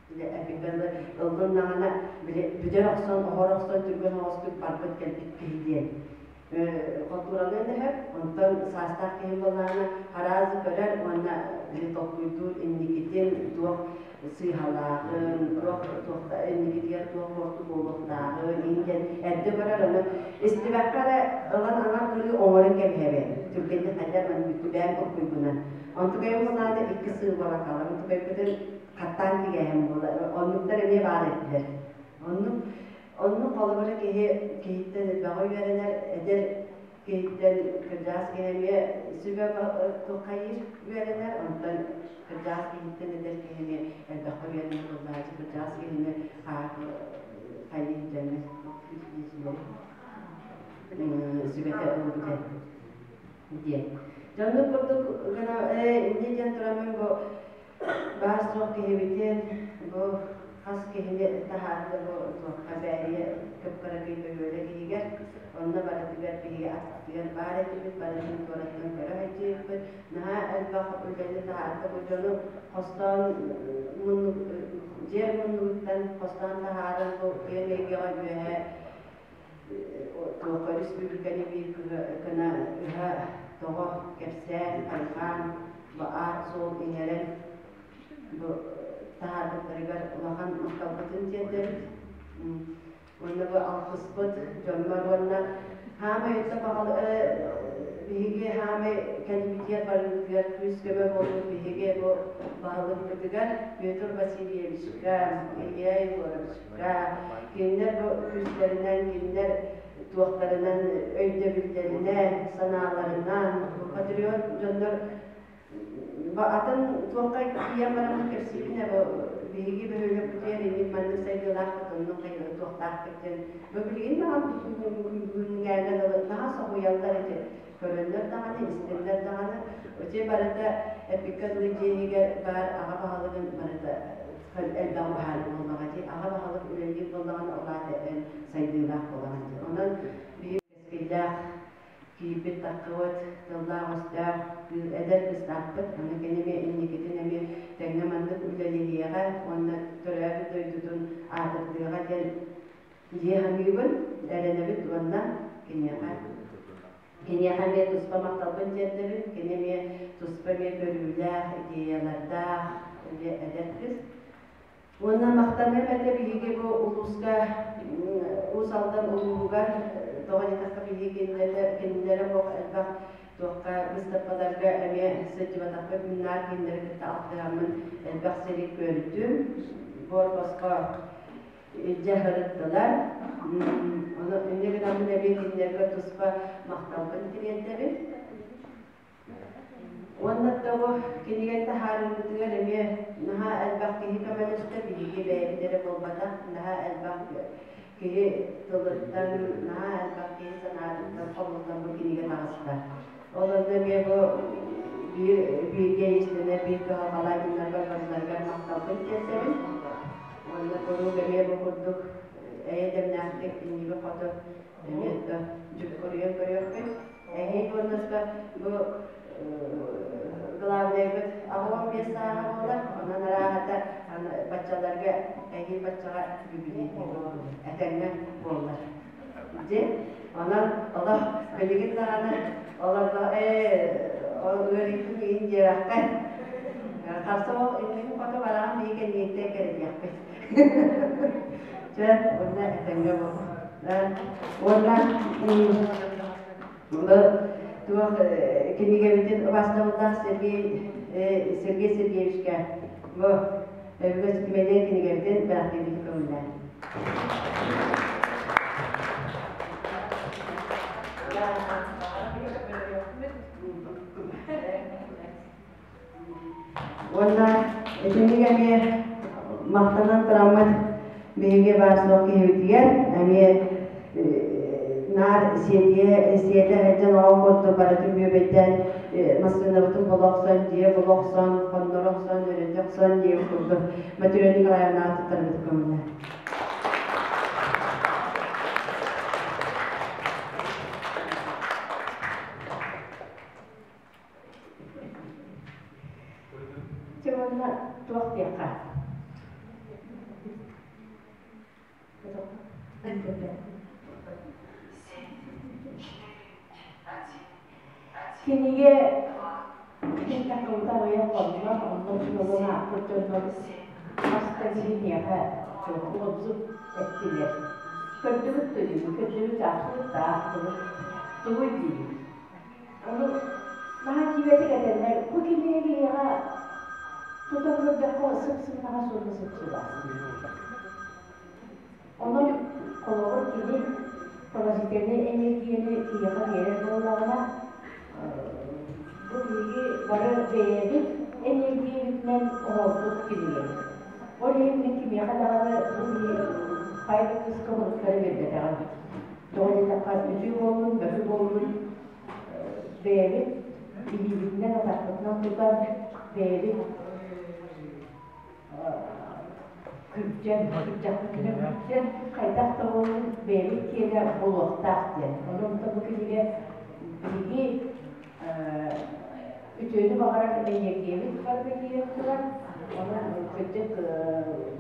Били эппиккэ дылы ыллыннаҕына, били бүтэр охсон, оһор охсон түргэн оҕустук барбыт кэлбит киһи диэн. Хотууралыан дөһөр, онтон саастаах киһи буоллаҕына араас көрөр уонна били толкуйдуур инникитин туох сыыһалааҕын, туох туохта инникитигэр туох буорту буолуохтааҕын иһин диэн эрдэ көрөр, ону истибэххэ эрэ ылан аҥар кырыы оҥорон кэбиһэбин. Түргэнник хайдар маны бүтүбээн толкуйбунан. Онтукайым булааны икки сыл буолан хаалар. Онтукайбытын хаттаан тигээһин буолар. Оннуктар эмиэ баар этилэр. Оннук оннук холобура киһи киһиттэн элбэҕи үөрэнэр, эдэр киһиттэн кырдьаҕас киһи эмиэ сүбэ хайыыр үөрэнэр, онтон кырдьаҕас киһиттэн эдэр киһи эмиэ элбэххэ үөрэнэр буоллааччы кырдьаҕас киһини хайыыр дьэҥҥэ сүбэтэ ылбыта диэн. Дьоннук курдук гына инньэ диэн тураммын бу баар суох киһибитин бу хас киһини таһаарда бу туохха бээрийэ кып-кыракый бөһүөлэк иһигэр онно барытыгар биһиги аттытыгар баар этибит барытын туораттан көрө сылдьыбыппыт наһаа элбэх үлэни таһаарда бу дьону хостоон муннук дьиэ муннугуттан хостоон таһааран бу киэҥ эйгэҕэ үөһэ туохха республиканы биир гына ыһа тоҕо кэпсээн хайҕаан бу аат-суол иҥэрэн бу таһаарбыттарыгар улахан махталбытын тиэрдэбит. Уонна бу алтыспыт дьоммор уонна хаамай өттө баҕалы биһиги хаамай кэлбитигэр барыыбытыгар күүс-көмө буолбут биһиги бу баһылыкпытыгар Петр Васильевичка, Илья Егоровичка кинилэр бу күүстэринэн, кинилэр туохтарынан өйдөбүллэринэн, санааларынан бу патриот дьоннор атын туохха тиийэн бараммын кэпсиибин ээ бу биһиги бөһүөлэкпитигэр инник маннык сайдыылаахпыт оннук туохтаахпыт диэн бу билигин даҕаны күнүгээҥҥэ дылы наһаа соһуйаллар ити көрөллөр даҕаны истэллэр даҕаны ити барыта эппиккэ дылы дьиэ иһигэр баар аҕа баһылыгын барыта элбэх баһаары буоллаҕа дии аҕа баһылык үлэлиир буоллаҕына ол аата эн сайдыылаах буолаҕын дии онон биһиги кэскиллээх киирбит таххыбыт, тыллаах-өстөөх эдэр кыстаахпыт, аны кини эмиэ инникитин эмиэ тэҥҥэ маннык үлэлэһиэҕэ уонна төрөөбүт дойдутун аатырдыаҕа диэн дии саныыбын, эрэнэбит уонна киниэхэ киниэхэ эмиэ туспа махталбын тиэрдэбин, кини эмиэ туспа эмиэ көрүүлээх, идеялардаах эмиэ эдэр кыыс. Уонна махтаныам этэ биһиги бу улууска Уус Алдан улууһугар тоҕо диэтэххэ биһиги кинилэрэ бох элбэх туохха быыстапкаларга эмиэ сылдьыбатахпыт наар кинилэри кытта алтыһаммын элбэх сири көрдүм буор босхо илдьэ сырыттылар ону инньэ гынаммын эмиэ кинилэргэ туспа махталбын тириэрдэбин Уонна тоҕо кинигэ таһаарыыбытыгар эмиэ наһаа элбэх киһи көмөлөстө, биһиги бэйэбит эрэ буолбатах, наһаа элбэх киһи тылыттан, наһаа элбэх киһи санаатыттан хомуллан бу кинигэ таҕыста. Ол онно эмиэ бу биир бииргэ иистэнэр биир кыһалҕалаах дьоннорго барыларыгар махталбын тиэрдэбин. Уонна куруук эмиэ бу курдук эйэ дэмнээхтик инники хоту эмиэ да дьүккүрүйэн көрүөхпүт. Эһиил уонна Бу главныйбыт 85 сааһа буолар, онон арааһата баччаларга эһиил баччаҕа юбилейный этэҥҥэ буоллар. Дьэ, онон олох билигин даҕаны олордо ээ ыарыытын иһин диэбэххэ харса ол иннигин хоту бараҕын биһи кэннииттэн кэрэтиэхпит. Чэ, уонна этэҥҥэ буол. Уонна бу туох кинигэбитин убаастабыллаах Сергей Сергей Сергеевичка бу өбүгэ ситимэ диэн кинигэбитин бэлэхтиирбитин көҥүллээн. Уонна итинник эмиэ махтанан тураммыт биһиги баар суох киһибитигэр эмиэ наар сиэтиэ сиэтэ сылдьан оҕо курдук барытын бүөбэйдээн массыынабытын була охсон, дьиэ була охсон, хонноро охсон, өрүтэ охсон диэбит курдук Матрена Николаевнаҕа туттарбыт көҥүлэ. Дьэ уонна туох диэххэ? Кинигэ таххыбыта аҕыйах хонно, онно суолун аахпыт дьоннор хас да киһи миэхэ отзыв эттилэр. Көрдүгүт дуо көрдүгүт аахтыбыт да аахтыбыт. Тугуй диибит. Ону наһаа дьиибэтик этэллэр, бу кинигэ киһиэхэ тутан көрдөххө сып-сымнаҕас уонна сып-сылаас дииллэр. Онон холобур кини положительнай энергияны киһиэхэ биэрэр буоллаҕына, бу биһиги бары бэйэбит энергиябытынан оҥорбут кинигэбит. Ол иһин мин кимиэхэ даҕаны бу киһи хайа да кыыска уруттары биэрбэтэҕим. Тоҕо диэтэххэ, үтүө буоллун, мөкү буоллун бэйэбит илиибитинэн, атахпытынан тутан, бэйэбит күрдьэн, күрдьэхпитинэн күрдьэн, хайдах да буоллун бэйэбит киэнэ буолуохтаах диэн. Онон бу кинигэ биһиги үтүөнү баҕарар эниэргийэбит барыта киирэн турар. Онон кырдьык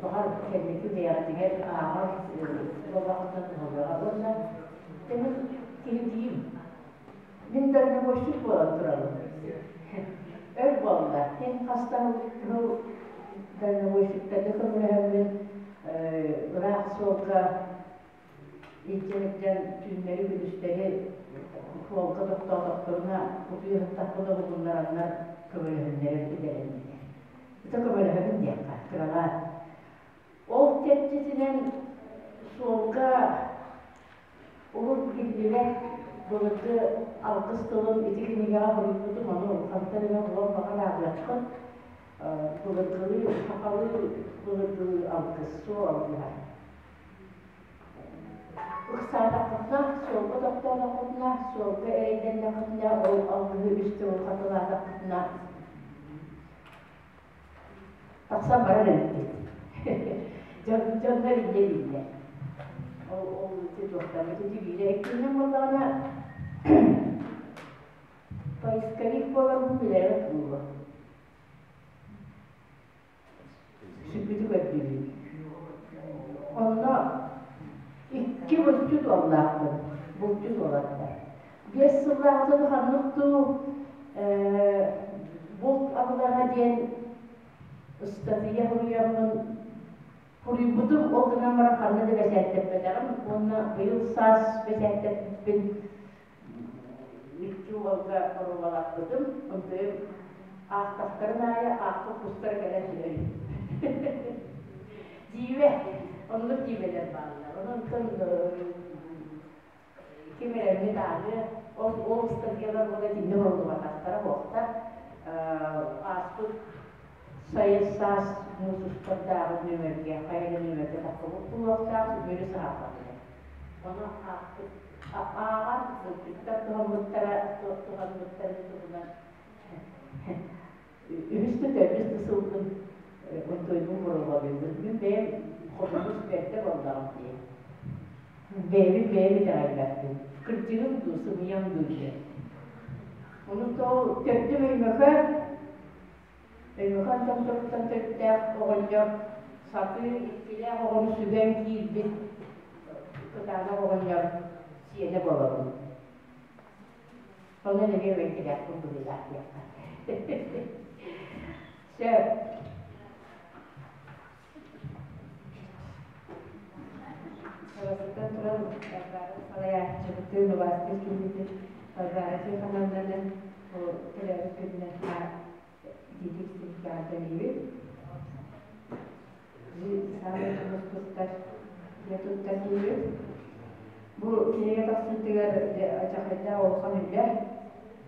баҕар кэнники бэйэҕитигэр ааҕар буоллаххытына туһалыаҕа. Уонна мин киһи Мин дальнобойщик буолан турабын. Өр буолла. Мин хаста сыл дальнобойщиктарга көмөлөһөммүн ыраах суолга илдьэн-илдьэн түүннэри-күнүстэри суолга тохтоотохторуна утуйа сыттахпына уһугуннараннар көмөлөһүннэрэр идэлэннилэр. Ити көмөлөһөбүн диэххэ, кыралаан. Ол чэрчитинэн суолга Урут биллибэт былыргы алгыс тылын ити кинигэҕэ суруйбутум, ону хантан эмэ булан баҕар ааҕыаххыт. Былыргылыы, сахалыы былыргылыы алгыс, суол алгыһа. Ыксаатаххытына, суолга тохтоотоххутуна, суолга эрэйдэннэххитинэ, ол алгыһы үс төгүл хатылаатаххытына тахсан барар эбиппит. Дьоннор инньэ дииллэр. Ол ол ити туохтан ити биирэ иккиһинэн буоллаҕына поисковик буоларбын билэрэ буолуо. Сүппүтү көрдүүбүн. Онно икки булчут уоллаахпын, булчут уолаттар. 5 сыллааҕыта ханнык дуу булт абылаҥа диэн ыстатыйа суруйаммын суруйбутум, ол гынан баран ханна да бэчээттэппэтэҕим уонна быйыл саас бэчээттэппиппин икки уолга боруобалаппытым, онтуйум аахтахтарын аайы аахпыт кустара кэлэн түһэр Дьиибэ, оннук дьиибэлэр бааллар. Онон ким эрэммит ааҕыа, ол ол ыстатыйалар уонна итиннэ уһуллубатахтара буолта. Ааспыт сайын саас муус устардааҕы нүөмэргэ, хайа да нүөмэргэ тахсыбыт буолуохтаах, үөрү саһарбатылар. Ону аахпыт ааҕан булчуттар туһаммыттара, туһаммыттарын туһунан үһүс да төрдүс да сылбын онтуойбун боруобалыыбын. Мин бэйэм хомуньуус бэрдэ буоллаҕым дии. Бэйэбин бэйэм итэҕэйбэппин. Кырдьыгым дуу, сымыйам дуу диэн. Ону ол төрдүм Өймөкөөн, Өймөкөөн Томторуттан төрүттээх оҕонньор сатыы иккилээх оҕону сүгэн киирбит кытаанах оҕонньор сиэнэ буолабын. Онон эмиэ эбэҥкилээхпин быһыылаах диэххэ. Сөп. Бастатан туран, Варвара салайааччыбытын, убаастыыр киһибитин Варвара Тихоновнаны бу төрөөбүт күнүнэн итиитик эҕэрдэлиибит. Саамай чугас туттар, дьэ туттар киһибит. Бу кинигэ тахсыытыгар алдьархайдаах улахан үлэ,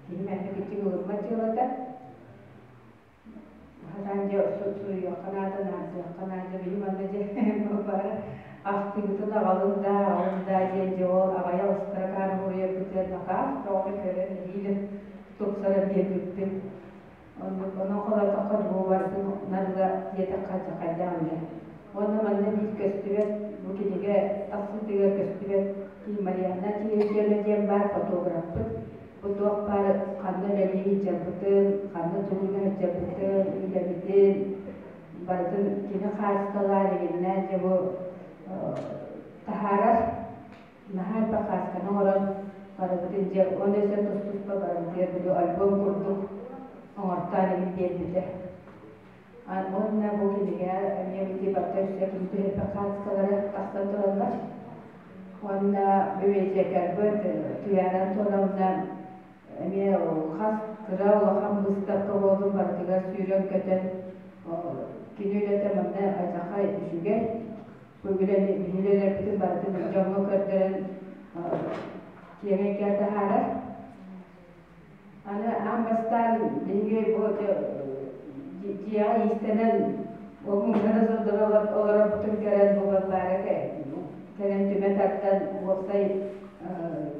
киһи мээнэ киччик ылыммат дьыалата. Сатаан дьэ суруйуохха наада, наардыахха наада. Биһи манна дьэ бары ахтыыбытын аҕалын даа, аҕалын даа диэн дьэ ол аҕыйах ыстаракааны суруйарбытыгар накаас бөҕөнү көрөн нэһиилэ тупсаран биэрбиппит. Оннук онон холоотоххо бу барытын нарыла диэтэххэ дьахайдаах үлэ. Уонна манна биир көстүбэт, бу кинигэ тахсыытыгар көстүбэт кии Марианна Тиэйдиэвна диэн баар фотографпыт. Бу туох баар ханна үлэлии сылдьарбытын, ханна тугуна сылдьарбытын, үлэбитин барытын кини хаачысталаан игиннээн дьэ бу таһаарар. Наһаа элбэх хаасканы оҥорон барыбытын дьэ уонна өссө тус-туспа барыбытыгар били альбом курдук оҥортоон игин биэрбитэ. Уонна бу кинигэ эмиэ бити барыта өссө кини түһэрбит хааскалара тахсан тураллар. Уонна библиотекарбыт Туяра Антоновна эмиэ хас кыра улахан быыстапка буоллун барытыгар сүүрэн-көтөн кини үлэтэ манна алдьархай үчүгэй. Бу үлэни биһи үлэлэрбитин барытын дьоҥҥо көрдөрөн киэҥ эйгэҕэ таһаарар. Аны аан бастаан биһиги бу дьиэҕэ иистэнэн ол муҥнана сылдьан олорорбутун көрөн бу Балбаара кэлэн түмэ тардан уопсай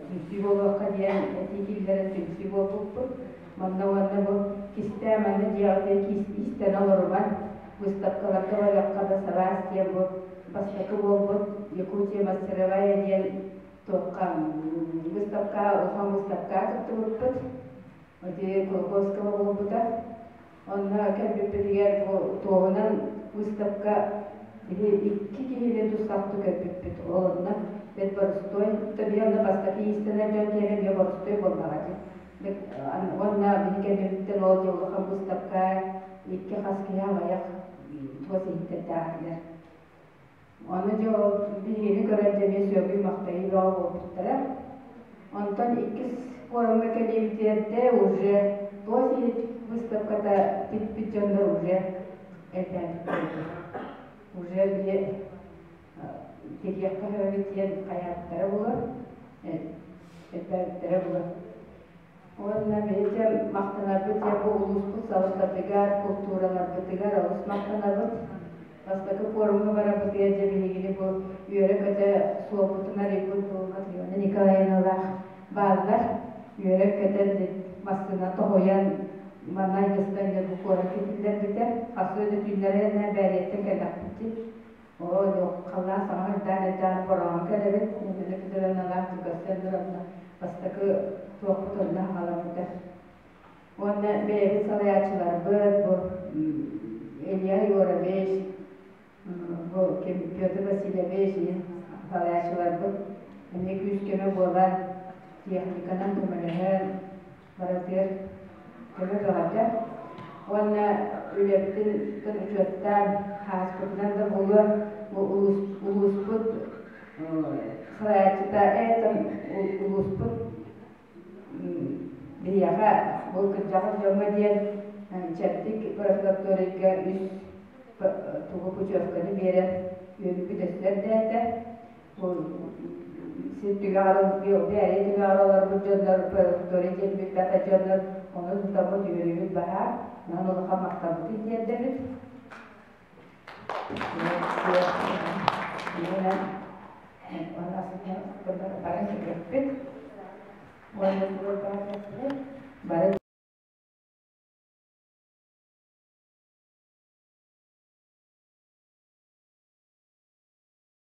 түмсүү буолуохха диэн этии киллэрэн түмсүү буолбуппут. Манна уонна бу кистээ манна дьиэҕитигэр иистэнэ олоруман выставкаларга барыахха да сабаас диэн бу бастакы буолбут Якутия мастеровая диэн туохха выставка улахан выставкаҕа кыттыбыппыт. Ити Кулаковского буолбута. Онно кэлбиппитигэр бу туоһунан выставка биһи икки киһини тус-сахтыы көрбүппүт. Ол онно бэт боростуой, биһи онно бастакы иистэнэр дьон киэнэ эмиэ боростуой буоллаҕа дии. Уонна биһи кэннибиттэн ол дьэ улахан выставка икки хас киһи аҕыйах туос иһиттэрдээхтилэр. Ону дьэ ол биһигини көрөн дьэ эмиэ сөҕүү-махтайыы бөҕө буолбуттара. Онтон иккис форумҥа кэлиибитигэр уже туос иһит выставката тикпит дьоннор уже элбээбиттэр этэ. Уже биһи тигиэххэ сөбүт диэн хайааттара булар, элбээбиттэрэ булар. Уонна биһиги махтанарбыт дьэ бу улууспут салалтатыгар, култуураларбытыгар олус махтанабыт. Бастакы пуорумҥа барарбытыгар дьэ биһигини бу үөрэ-көтө суолбутун арыйбыт бу Матрена Николаевналаах бааллар. Үөрэн-көтөн массыына тоһуйан манна айгыстан дьэ бу куоракка киллэрбитэ. Хасыы да түүннэри Бээрийэттэн кэллэхпит дии. Оо, халлаан саҥа ырдаан-ырдаан бороон кэлэбит. Нина Петровналаах көрсөн туранна бастакы туохпут онно халаммыта. Уонна бэйэбит салайааччыларбыт бу Илья Егорович, бу ким Петр Васильевич салайааччыларбыт эмиэ күүс-көмө буолан техниканан көмөлөһөн барытыгар көмө бөҕөтө. Уонна үлэбитин учуоттаан хааспытынан да буолуо бу улууспут салайааччыта этом улууспут биһиэхэ бу кырдьаҕас дьоҥҥо диэн чэбдик профилакторийга үс тугу путевканы биэрэн үөрүүбүт өссө элбээтэ. Бу сир түгэҕэр бээрийэ түгэҕэр олорбут дьоннор профилакторий диэн билбэтэ дьоннор ону тутаммыт үөрүүбүт баһаар. Онон улахан махталбытын тиэрдэбит. Баран кэлиэхпит. Уонна бары